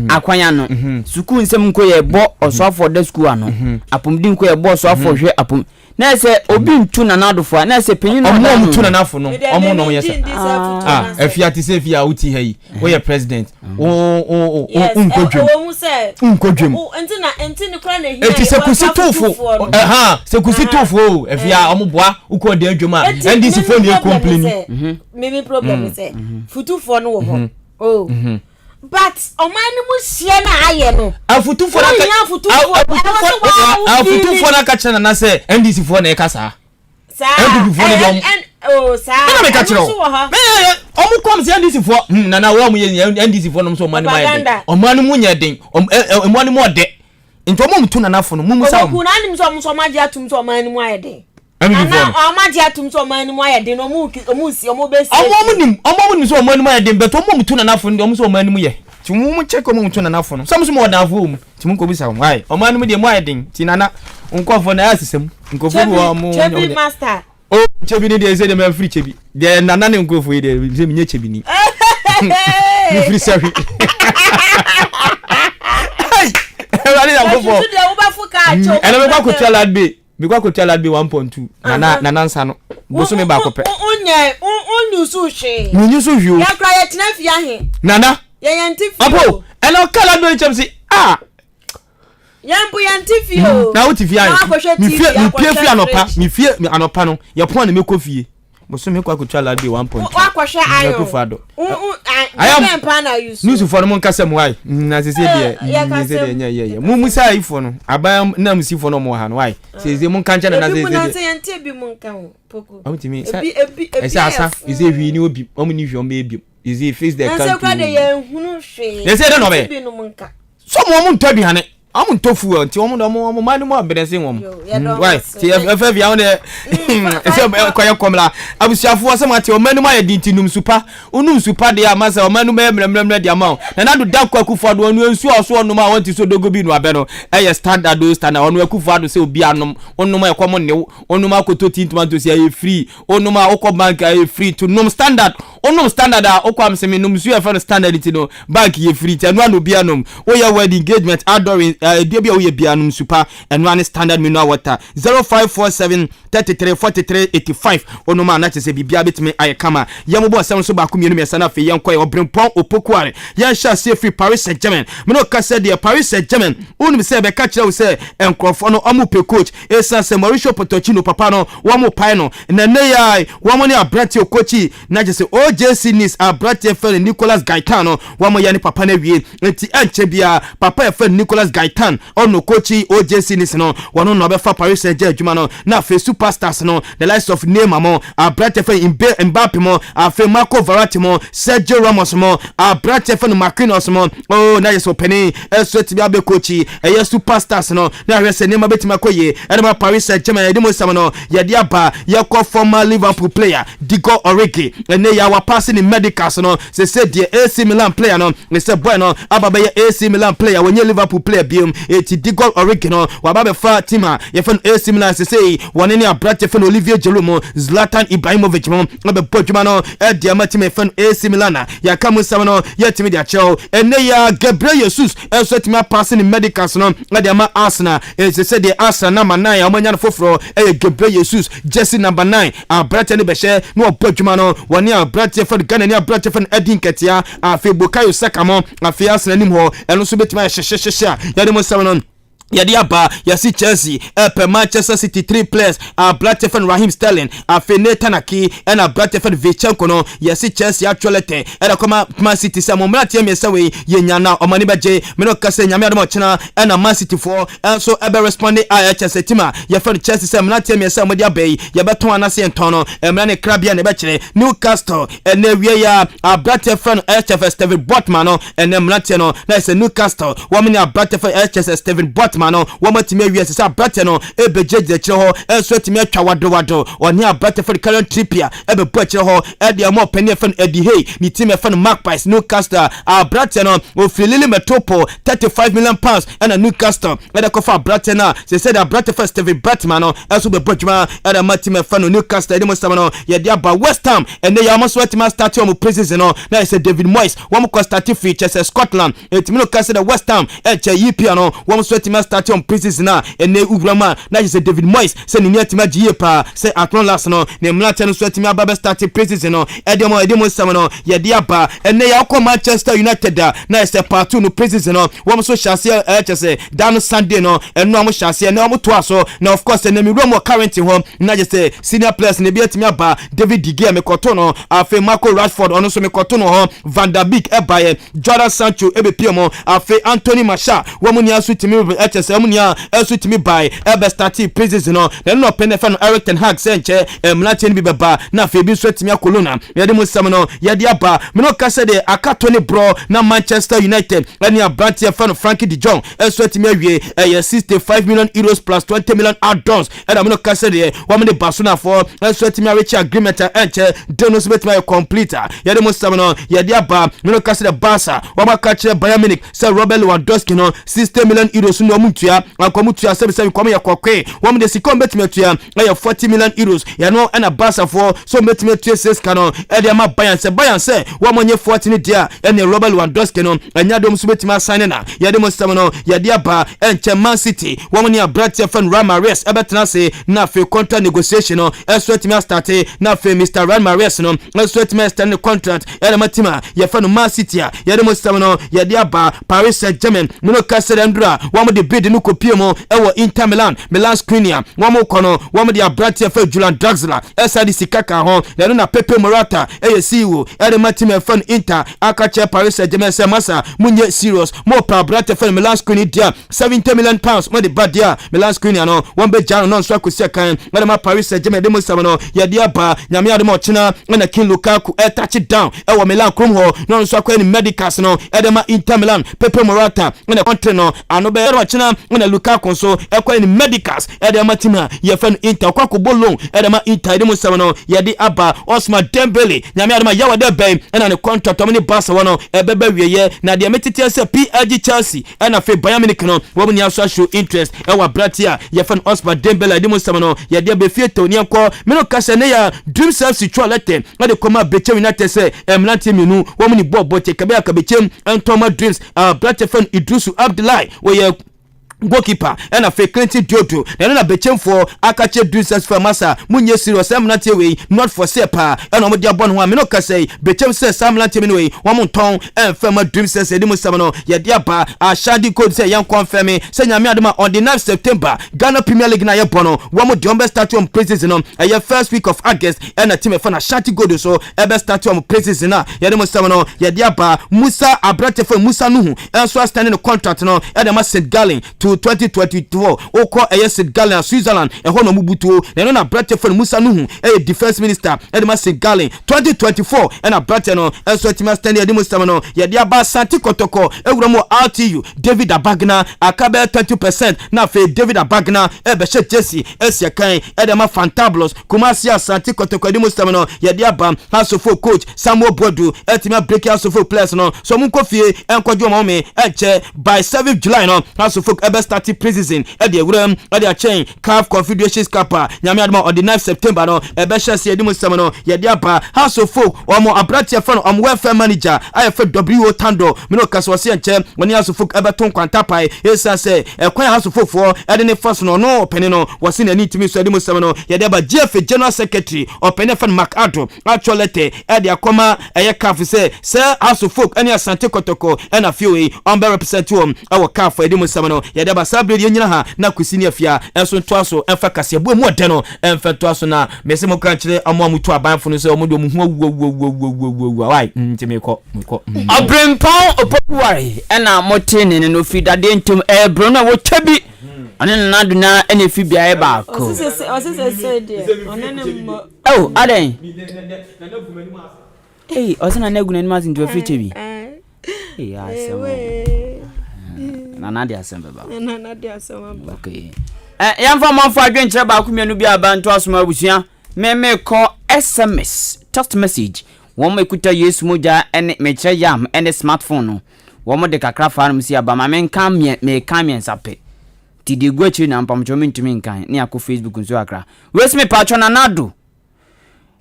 akwan ano, sukuu nsɛm nko yɛbɔ ɔsoafoɔ ɔda sukuu ano, apɔmuden nko yɛbɔ ɔsoafoɔ hwɛ apɔm na ɛsɛ obi ntu nana adofo a na ɛsɛ panyin na ɔmo ɔmo tu nana afo no ɔmo na ɔmo yɛ sɛ ah efi ate sɛ efi a wote ha yi woyɛ president wo wo wo nkɔ dwam nkɔ dwam eti sɛ kusi tofo ɛhan sɛ kusi tofo o efi a ɔmo boa wokɔ ɔdi adwam a ndc fo na ekompleni. Mimi problem sɛ futufoɔ no wɔ hɔ o. But ɔman no mu hyia na ayɛ no. Afutufoɔ na ka afutufoɔ na ka kyerɛ nana sɛ NDC foɔ na ɛka saa. Saa NPP foɔ no deɛ ɔmo. Oh saa. Ɛna meka kyerɛ o. Ɔmo kɔm sɛ NDC foɔ hmm nana wɔn ɔmo yɛ NDC foɔ nom sɛ ɔman no mu ayɛ den ɔman no mu nyɛ den ɔman no mu ɔdɛ nti ɔmo ɔmo tu nana fo no mu mu sa wɔn. Ɔmo na anim sɛ ɔmo nso ɔmo agye atum sɛ ɔman no mu ayɛ den. Nana ɔmo agye atum sɛ ɔman no mu ayɛ den ɔmo ɔmo si ɔmo bɛ si. Ɔmo ɔmo nim ɔmo ɔmo nim sɛ ɔman no mu ayɛ den bɛtɛ ɔmo ɔmo tu nanafo no deɛ ɔmo sɛ ɔman no mu yɛ ti mo mo check ɔmo ɔmo tu nanafo no sɛ ɔmo sɛ mo ɔdanfo wɔ mu ti mo nkɔ bisa wɔn ayi ɔman no mu deɛ mu ayɛ den ti nana nkɔfo na ayɛ sisɛm nkɔfo bi wɔ ɔmo Chebi master. O kyebi ni deɛ sɛ deɛ mɛ firi kyebi deɛ nana ne nkɔfo yi deɛ sɛ mi nye kyebi ni mi firi sɛhwi. Awurade Nyankopɔn. Ɛna mekɔ akɔtua light bill. Mekɔ akɔtua light bill 1.2. Nana nana nsa no. Bosome baako pɛ. Wonyɛ wonyusu hwee. Menyusu hwee o. Yɛkura yɛtena fie ahe. Nana. Yɛyɛ nte fie o. Apo ɛna ɔka light bill kyɛm si ah. Yɛn mpo yɛn te fie o. Na wote fie ayɛ. Mefie mepie fie anɔpa mefie anɔpa no yɛpɔn na mekɔ fie. Bosome kɔ akɔtua light bill 1.2. Wakɔhwɛ ayon. Akufo Addo. Ayam pa na yusu. Newsfoɔ no mo nkasa mu ayi. Na sese deɛ sese deɛ nyɛ yɛ yɛ. Mo musa ayifoɔ no aban na musifoɔ no ɔmo wɔ ha no ayi. Sese mo nka nkyɛn na sese deɛ. Ebi mu na sɛ yɛn te ebi mu nka ho poko. Ɔmo tumi sɛ ɛsɛ asa ɛsɛ hwii ni obi ɔmo ni hwii ɔmo bɛyɛ bi. Sese face the country. Na sɛ kura de yɛn hunu hwee. Sese de na ɔbɛyɛ. So mo ɔmo ntɔ aduane. Ɔmo ntɔ fuel nti ɔmo de ɔmo ɔmo man no mu abɛnɛ se wɔn. Why ti ɛfɛ fi ahun dɛ ɛsɛ kɔyɛ kɔmla abusuafoɔ sɛ mo ate ɔman no mu ayɛ di nti num supa onum supa deɛ ama sɛ ɔman no mu ɛyɛ mmerɛmmerɛmmerɛ deɛ ama o Nana Addo Dankwa Akufo Addo ɔno nsuo a ɔso ɔnom a wɔnte so dogo bi no abɛ no ɛyɛ standard o standard ɔno Akufo Addo sɛ obi anom onom a ɛkɔm nnew onom akoto tin tomatoes ɛyɛ free onom a wokɔ bank a ɛyɛ free to nom standard Wonom standard a wokɔ am sɛ menom nsuo a yɛfrɛ no standard nti no bank yɛ free nti ɛno ara na obiara nom. Woyɛ wedding, engagement, outdooring, adeɛ bi a woyɛ biara nom nsu pa ɛno ara ne standard mineral water. 0547 33 43 85 wonom a na kyerɛ sɛ biribiara bɛtumi ayɛ kama. Yɛmmobɔ nsɛm nso baako mmienu mmiɛnsa na afei yɛnkɔ yɛ Ɔberempɔn Opokuare. Yɛnhyɛ aseɛ firi Paris Saint-Germain. Me ne wo kasa deɛ Paris Saint-Germain wonim sɛ yɛbɛka kyerɛ wo sɛ nkurɔfoɔ no wɔpɛ coach ɛsiane sɛ Mauricio Pochettino papa no wɔpae no na nnɛ yi ara wɔn ne aberanteɛ Okochi Na kyerɛ sɛ OJC Nice aberanteɛ yɛfrɛ no Nicolas Gaitan no wɔayɛ ne papa no awie nti ɛnkyɛ biara papa yɛfrɛ no Nicolas Gaitan ɔno kokyi OJC Nice no wɔno na ɔbɛfa Paris Saint-Germain adwuma no na afei superstars no the likes of Neymar mo aberanteɛ yɛfrɛ no Mbe Mbappe mo afei Marco Verratti mo Sergio Ramos mo aberanteɛ yɛfrɛ no Marquinhos mo oh na yɛ sɛ ɔpanin ɛso atumi abɛ kokyi ɛyɛ superstars no na ahwɛ sɛ nneɛma bɛtumi akɔ yie ɛde ma Paris Saint-Germain yɛde mu nsɛm no yɛde aba yɛkɔ former Liverpool player Divock Origi ɛnɛ yi a wapaase ne medicals no sese deɛ AC Milan player no ne sɛ boy no aba bɛyɛ AC Milan player wɔnyɛ Liverpool player biom eti Divock Origi no waba bɛfa team a yɛfɛ no AC Milan sese yi wɔne ne aberante fɛ no Olivier Giroud mu Zlatan Ibrahimovic mu ɛbɛbɔ adwuma no ɛde ama team a yɛfɛ no AC Milan a yɛaka mu nsɛm no yɛtumi de akyerɛw ɛnɛ yi a Gabriel Jesus nso atumi apaase ne medicals no de ama Arsenal ɛsɛ sɛ deɛ Arsenal number 9 a wɔanya no foforɔ ɛyɛ Gabriel Jesus jersey number 9 aberanteɛ no bɛhyɛ na wɔbɔ adwuma no wɔne aberanteɛ fɛ no Ghana ne aberanteɛ fɛ no adi nkɛtea afei Bukayo Saka mo afei Arsenal anim hɔ ɛno nso bɛtumi ayɛ hyehyɛhyehyɛ a yɛde mo nsɛm no yɛde aba. Yɛsi Chelsea ɛpɛ Manchester City three players, aberanteɛ fɛ no Raheem Sterling, afei Nathan Ake ɛna aberanteɛ fɛ no Zinchenko no. Yɛsi Chelsea atwerɛ lɛtɛ ɛde kɔma Man City sɛ mo mmeranteɛ mmiɛnsa wei yɛnya na ɔmo ani bɛgye. Me ne ɔka sɛ Nyame adom ɔkyena ɛna Man City foɔ ɛnso ɛbɛ responde a ɛkyɛ sɛ team a yɛfrɛ no Chelsea sɛ mmeranteɛ mmiɛnsa a wɔde aba yi yɛbɛtɔn anaasɛ yɛntɔn no mmara ne krabea na ɛbɛkyerɛ. Newcastle ɛnɛ awie yi a aberanteɛ frɛ no ɛkyɛ Steven Botman no ɛnɛ mmeranteɛ no na ɛsɛ Newcastle wɔn ne aberanteɛ frɛ ɛkyɛ sɛ Steven Botman no wɔn atumi awie ɛsɛ sɛ aberanteɛ no ɛbɛgyinagyina akyire hɔ ɛnso atumi atwa wadowado ɔne aberanteɛ frɛ no Kieran Trippier ɛbɛbɔ akyire hɔ ɛde ɛma ɔpanin ɛfɛ no Eddie Hay ne team ɛfɛ no Magpies. Newcastle aberanteɛ no ofiri Lille Metropole, £35 million ɛna Newcastle ɛde kɔfa aberanteɛ no a sɛ sɛ de aberanteɛ fɛ Steven Botman no ɛnso bɛbɔ adwuma ɛde ama team ɛfɛ no Newcastle. Ɛde mu nsɛm no yɛde aba. West Ham ɛnɛ yɛ wɔn nso atumi astart wɔn pre-season no na yɛ sɛ David Moyes wɔn kɔ start firi kyɛ sɛ Scotland ɛtumi no ka sɛ dɛ West Ham ɛkyɛ EPL no wɔn nso atumi astart wɔn pre-season a ɛnɛ wura mu a na yɛ sɛ David Moyes sɛ ne ni atumi agye yie paa sɛ at long last no ne mmeranteɛ no nso atumi aba bɛ start pre-season no ɛde wɔn ɛde mu nsɛm no yɛde aba. Ɛnɛ yɛ akɔ Manchester United a na yɛ sɛ part two no pre-season no wɔn nso hyɛ aseɛ ɛkyɛ sɛ da no Sunday no ɛno a wɔn hyɛ aseɛ na wɔn toa so na of course ɛnɛ mi wura mu wɔ Carrington hɔ na yɛ sɛ senior players na ebi atumi aba. David De Gea mekɔto no, afei Marco Rashford ɔno nso mekɔto no hɔ, Van der Beek ɛbaeɛ, Jadon Sancho ɛbɛpie mu, afei Anthony Martial wɔn nyinaa nso tumi ɛkyɛ sɛ wɔn nyinaa nso tumi bae ɛbɛ start pre-season no na ɛno na ɔpɛ no ɛfɛ no Eric ten Hag sɛ nkyɛ mmeranteɛ no bi bɛba na afei ebi nso atumi akɔ loan a yɛde mu nsɛm no yɛde aba. Mene ɔka sɛ deɛ aka Tony Borɔ na Manchester United ɛne aberanteɛ fɛ no Frankie de Jong ɛnso atumi awie ɛyɛ €65 million plus 20 million add-ons ɛna mene ɔka sɛ deɛ wɔn de Barcelonafoɔ ɛnso atumi areach agreement a ɛnkyɛ deal no nso bɛtumi ayɛ complete a yɛde mu nsɛm no yɛde aba. Mene ɔka sɛ deɛ Barca wɔn aka kyerɛ Bayern Munich sɛ Robert Lewandowski no €60 million no wɔn wɔn ntua, anka wɔn tua sɛbisɛbi kɔm yɛ kɔkɔe. Wɔn de sika wɔn bɛtumi atua ɛyɛ 40 million euros. Ɛno ɛna Barcafoɔ sɛ wɔn bɛtumi atua sɛ sika no ɛde ama Bayern, sɛ Bayern sɛ wɔn nye 40 no deɛ a, ɛne Robert Lewandowski no ɛnya de wɔn nso bɛtumi asan ne na yɛde mo nsɛm no yɛde aba. Ɛnkyɛ Man City wɔn ne aberanteɛ fɛn Riyad Mahrez ɛbɛtena ase na afei contract negotiation no ɛnso atumi astart, na afei Mr Riyad Mahrez no ɛnso atumi extend ne contract ɛna ma team a yɛfɛ no Man City a yɛde mo nsɛm no yɛde aba. Paris Saint-Germain mo no kasa dɛ ndura wɔn de bid no kɔpie mu ɛwɔ Inter Milan, Milan Skriniar. Wɔn kɔ no, wɔn de aberanteɛ fɛ Julian Draxler ɛsa de sika ka ho, na ɛno na Pepe Morata ɛyɛ CEO ɛde ma team ɛfɛ no Inter aka kyerɛ Paris Saint-Germain sɛ, masa, mo nyɛ serious, mo pɛ aberanteɛ fɛ no Milan Skriniar deɛ, £70 million mo de ba deɛ a, Milan Skriniar no wɔn bɛ gya no na nso akɔsi akan ɛde ma Paris Saint-Germain. De mo nsɛm no yɛde aba. Nyame adom, ɔkyena ɛna King Lukaku ɛtouch down ɛwɔ Milan kurom hɔ na ɔno nso akɔyɛ ne medicals no ɛde ma Inter Milan. Pepe Morata ɛna kɔntre no ano bɛyɛ ɔkyena ɛna Lukaku nso ɛkɔyɛ ne medicals ɛde ma team a yɛfɛ no Inter, ɔkɔ akɔbɔ loan ɛde ma Inter. De mo nsɛm no yɛde aba. Ousmane Dembele, Nyame adom a, yɛwɔ dɛ bɛn ɛna ne contract ɔmo ne Barca wɔ no ɛbɛbɛ wieyɛ, na deɛ metete sɛ PSG, Chelsea ɛna afei Bayern Munich no wɔn ni aso ahyɛ interest ɛwɔ aberante a yɛfɛ no Ousmane Dembele. De mo nsɛm no yɛde abɛfie tew ne yɛnkɔ. Mene kasa ne yɛ Dreams FC twɛ letter ɛde kɔma Bechem United sɛ mmeranteɛ mmienu wɔn ni bɔɔl bɔ kyɛ kabea ka Bechem ɛntɔma Dreams. Aberante fɛ no Idrisu Abdullahi, wɔyɛ goalkeeper, ɛna afei Clinton Diodo, na ɛno na Bɛkyɛmfoɔ aka kyerɛ Dreams FC, masa, munyɛ serious, sɛ mmeranteɛ wei not for sale paa ɛna wɔde abɔ ne ho a mene kasa yi Bɛkyɛm sɛ saa mmeranteɛ mi no wei wɔn ntɔn ɛmfɛ ma Dreams FC. Ɛde mu sɛm no yɛde aba. Ashanti Gold sɛ yɛn confirm sɛ Nyame adom a, on the 9 September, Ghana Premier League na yɛbɔ no, wɔn deɛ wɔn bɛ start wɔn pre-season no ɛyɛ first week of August, ɛna team ɛfɛ na Ashanti Gold so ɛbɛ start wɔn pre-season a yɛde mu sɛm no yɛde aba. Musa, aberante fɛ Musa Nuhu ɛnso extend ne contract no ɛde ma St Gallen to 2024. Wokɔ ɛyɛ St Gallen a, Switzerland ɛhɔ na ɔmo butuo, na ɛno na aberante fɛ no Musa Nuhu ɛyɛ defence minister ɛde ma St Gallen 2024, ɛna aberante no ɛnso atumi extend. Yɛde mu sɛm no yɛde aba. Asante Kɔtɔkɔ ewura mu RTU David Abagna aka bɛyɛ 20%, na afei David Abagna ɛbɛhyɛ jersey ɛsi ɛkan ɛde ma Fantabulous Kumasi Asante Kɔtɔkɔ. Ɛde mu sɛm no yɛde aba. Asofo coach Samuel Boadu ɛtumi abreak asofo players no so ɔmo nkɔ fie ɛnkɔgye wɔn ɔmo ɛnkyɛ. By 7 July no, asofo ɛbɛ start pre-season ɛde ewura mu ɛde akyɛn CAF Confederations Cup a Nyame adom a, ɔde 9 September no ɛbɛhyɛ se. Yɛde mu sɛm no yɛde aba. Hearts of Oak, ɔmo aberanteɛ fɛ no ɔmo welfare manager a yɛfɛ wo Tando, mene ɔkasa ɔse nkyɛn wɔne Hearts of Oak ɛbɛto nkwanta pae ɛsiane sɛ ɛkwan a Hearts of Oak foɔ ɛde ne fa so no, ɔno ɔpɛne no wɔse n'ani ntumi so. Ɛde mu sɛm no yɛde aba. GFA general secretary ɔpɛne fɛ no Mark Ado atwɔ letter ɛde akɔma ɛyɛ CAF sɛ Hearts of Oak ɛne Asante Kɔtɔkɔ ɛna afei wei ɔmbɛ represent wɔn ɛwɔ CAF. Ɛde mu sɛm no yɛde aba. Saa bere yɛnyina ha na Kwesi ne Afia ɛnso ntoa so ɛmfa kaseɛboa mu ɔdɛ no ɛmfa ntoa so, na mɛsɛ mo ka nkyerɛ ɔmo a motu abanfo no sɛ ɔmo de ɔmo ho awuawuawuawuawua wae. Nti mekɔ. Ɔberempɔn Opokuware ɛna mote ne no firi dadeɛ ntom ɛyɛ no a wɔtwa bi ɔne Nana Adona ɛna ɛfiri beaeɛ baako. Ɔse sɛ deɛ ɔne ne mmɔ. Oh, adɛn? Ei, ɔsɛ Nana agu n'anim ase nti wafiri kyɛ bi. Ei, asɛm o. Nana de asɛm bɛba. Nana de asɛm aba. Okay. Yɛmfa ɔmanfo adwenkyerɛ baako mmienu bi aba nto asom. Abusua, me kɔ SMS, text message. Wɔn ekuta Yesu mogya ne mekyerɛ yam ne smartphone no. Wɔn de kakra fa nom si aba ma menka mmiɛ meka mmiɛnsa pɛ. Ti de egu akyiri na mpamkyɛw mentumi nkan ne akɔ Facebook nso kakra. Wesi me patro Nana Addo.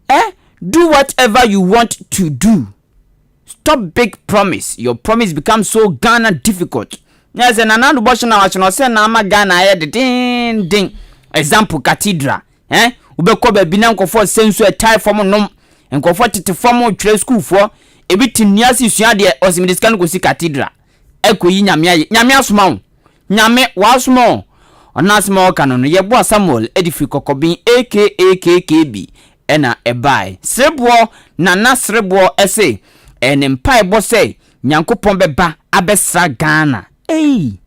Eh, do whatever you want to do. Stop big promise. Your promise becomes so Ghana difficult. Na sɛ Nana Addo bɔhyɛ na wahyɛ no ɔsɛ na ama Ghana ayɛ dedenden. Example, cathedral. Eh, wobɛkɔ baabi na nkɔfoɔ sɛ nsuo ɛtae fam nom. Nkɔfoɔ tete fam twerɛ sukuufoɔ. Ebi te nnua ase sua adeɛ, ɔsɛ mede sika no kɔsi cathedral. Ɛkɔyi Nyame ayɛ. Nyame asoma wo. Nyame wasoma wo. Ɔno asɛm a ɔka no, yɛboa Samuel de firi Kɔkɔben aka KKB ɛna ɛbae. Sereboɔ Nana Sereboɔ ɛse ɛyɛ ne mpaebɔ sɛ Nyankopɔn bɛba abɛsra Ghana. Ei!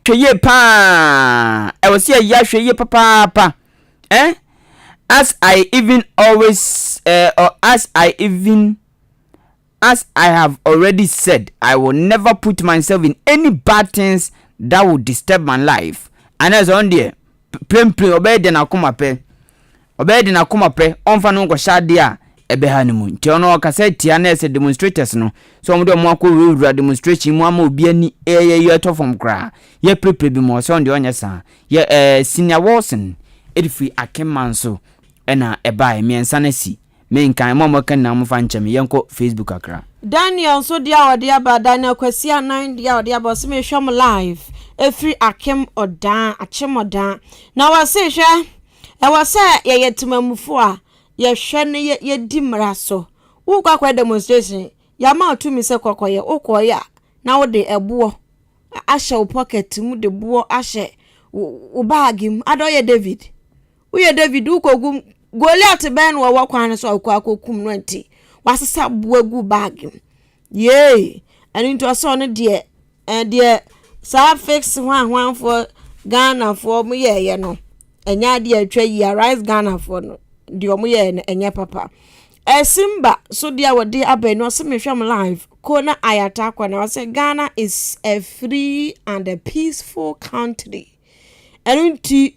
Hwɛ yie paa. Ɛwɔ sɛ yɛyɛ ahwɛ yie papaapa. Eh? As I even always, or as I even, as I have already said, I will never put myself in any bad things that will disturb my life. Ana sɛ ɔno deɛ prempren ɔbɛyɛ de n'akoma pɛ, ɔbɛyɛ de n'akoma pɛ, ɔmfa no nkɔhyɛ adeɛ a ɛbɛha no mu. Nti ɔno ɔkasa tia na ɛsɛ demonstrators no sɛ wɔn de wɔn akɔ wurawura demonstration mu ama obi ani ɛyɛ yɛ ɛtɔ fam koraa yɛ pirepire bi mu ɔsɛ ɔno deɛ ɔnyɛ saa. Yɛ ɛɛ Senior Wilson ɛde firi Akeman so ɛna ɛbaeɛ mmiɛnsa no asi. Menkan mo a moaka nyinaa momfa nkyɛ me yɛnkɔ Facebook kakra. Daniel nso deɛ a ɔde aba, Daniel Kwasi Anan deɛ a ɔde aba, ɔse mehwɛ mo live ɛfiri Akem Ɔdaa, Akyem Ɔdaa. Na wɔse hwɛ, ɛwɔ sɛ yɛyɛ temamufoɔ a yɛhwɛ ne yɛ yɛdi mmara so. Wokɔ akɔyɛ demonstration, yɛama wo tumi sɛ kɔkɔyɛ, wokɔyɛ a na wode ɛboɔ ahyɛ wo pocket mu de boɔ ahyɛ wo baage mu. Ada ɔyɛ David. Woyɛ David, wokɔgu Goliat bɛn na wɔwɔ kwan no so a wokɔ akɔkum no nti wasesa boɔ agu baage mu. Yee! Ɛno nti ɔsɛ ɔno deɛ ɛɛ deɛ saa fix hwanhwanfoɔ Ghanafoɔ mo yɛɛyɛ no ɛnyɛ adeɛ atwa yie Arise Ghanafoɔ no deɛ ɔmo yɛɛ no ɛnyɛ papa. Ɛsimba so deɛ a wɔde aba yi no ɔsɛ mehwɛ mo live ko na ayata akɔ na ɔsɛ Ghana is a free and a peaceful country. Ɛno nti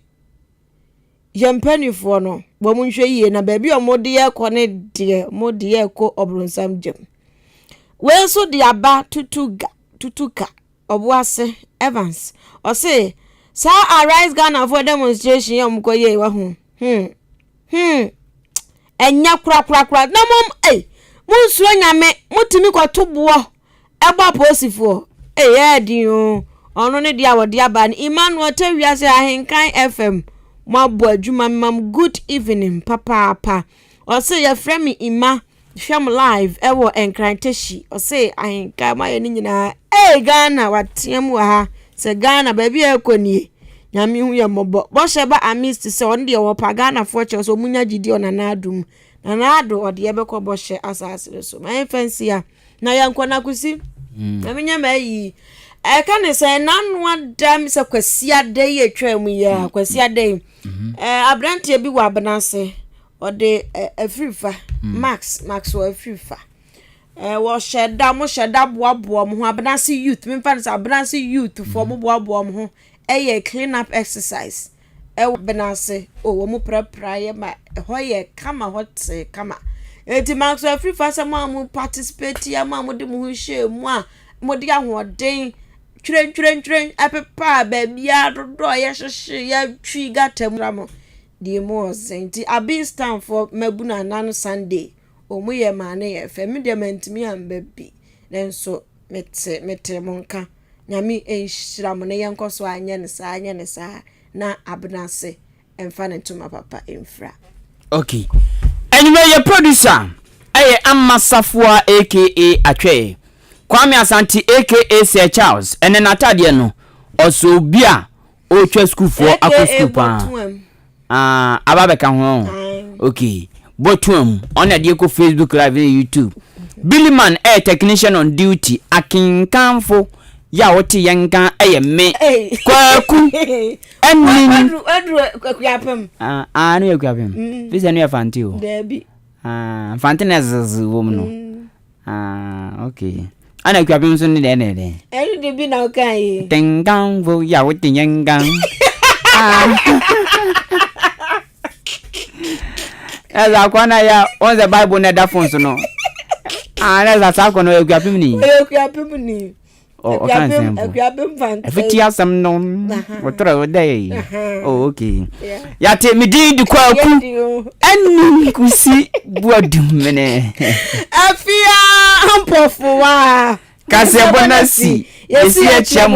Yɛn mpanimfoɔ no, wɔn nhwɛ yie na baabi a wɔde yɛ kɔ ne deɛ wɔde yɛ kɔ ɔbronsam gyam. Wei nso de aba tutu ga tutu ka ɔboase Evans ɔse saa Arise Ghanafoɔ demonstration yɛ wɔn kɔ yie wɔ ho hmm hmm ɛnyɛ korakorakora na mo ei monsuro nyame motumi kɔto boɔ ɛbɔ apolisifoɔ ei ɛyɛ den oo ɔno ne deɛ a wɔde aba no Emmanuel Tawia sɛ Ahenkan FM moabɔ adwuma mema mo good evening papaapa ɔse yɛfrɛ me Emma hwɛ mo live ɛwɔ Nkran Teshie ɔse Ahenkan moayɛ ne nyinaa ei Ghana wateam wɔ ha sɛ Ghana baabi a ɛkɔ nie Nyame hu yɛ mmɔbɔ bɔhyɛ ba amist sɛ ɔno deɛ wɔpa Ghanafoɔ kyɛw sɛ ɔmo nya gyidi ɔnana adum Nana Addo ɔde yɛbɛkɔ bɔhyɛ asase no so ma yɛmfa nsi ha na yɛnkɔ na kosi mm. na menyɛ ma ayi ɛka ne sɛ n'ano ada mi sɛ kwasi ada yi atwa mu yi a mm. kwasi ada yi mm-hmm. ɛɛ aberanteɛ bi wɔ abena ase ɔde afirifa mm. max max wɔ afirifa ɛɛ wɔhyɛ da mo hyɛ da boaboa mo ho abena ase youth mefa no sɛ abena ase youth foɔ mo boaboa mo ho ɛyɛ clean up exercise. Ɛwɔ bena ase o wɔn prapra yɛ ma ɛhɔ yɛ kama hɔ te kama eti Maxwell Afrifa sɛ mo a mo participate a mo a mo de mo ho hyɛ mu a mo de ahoɔden twerɛntwerɛntwerɛn ɛpepa baabiara dodoɔ a yɛhyehye yɛtwi gata mu mo deɛ mu ɔzen nti Abinstanfoɔ mabunu anan Sunday wɔn yɛ maa ne yɛ fɛ me deɛ mantumi amba bi nanso mete mete mo nka. Nyame nhyira mo na yɛnkɔ so ara nyɛ no saa nyɛ no saa na abena ase mfa ne ntoma papa mfira. Ok anwummerɛ yɛ producer ɛyɛ Amma Safoa aka Atwɛɛ Kwame Asante aka Sir Charles ɛnɛ n'ataadeɛ no ɔsɛ obi a ɔretwa sukuufoɔ akɔ sukuu paa Ah, aba bɛka ho. Okay. Bɔtoam. Ɔna deɛ kɔ Facebook live ne YouTube. Billy Man ɛyɛ technician on duty. Akenkanfo yɛ a wote yɛn nka ɛyɛ me. Kwaku. Ɛni. Waduru Akuapem. Ah, ah, no yɛ Akuapem. Mm. Fi sɛ no yɛ Fante o. Dabi. Ah, Fante na ɛzeze wɔ mu no. Mm. Ah, okay. Ana Akuapem nso ne deɛ na ɛdɛn? Ɛno de bi na ɔka yi. Tenkanfo yɛ a wote yɛn nka. Ah. Ɛsɛ akɔ na yɛ wɔn sɛ Bible na ɛda fon so no. Ah, na ɛsɛ saa akɔ no Akuapem ni. Ɔyɛ Akuapem ni. Ɔka nsɛm po. Ɛfiti asɛm no wɔtɔrɔ wo dɛ oh okay. Yate me din di kwaku ɛni kusi buadumene. Afia mpɔfowa. Kaseɛbɔ na si yɛsi akyia mu.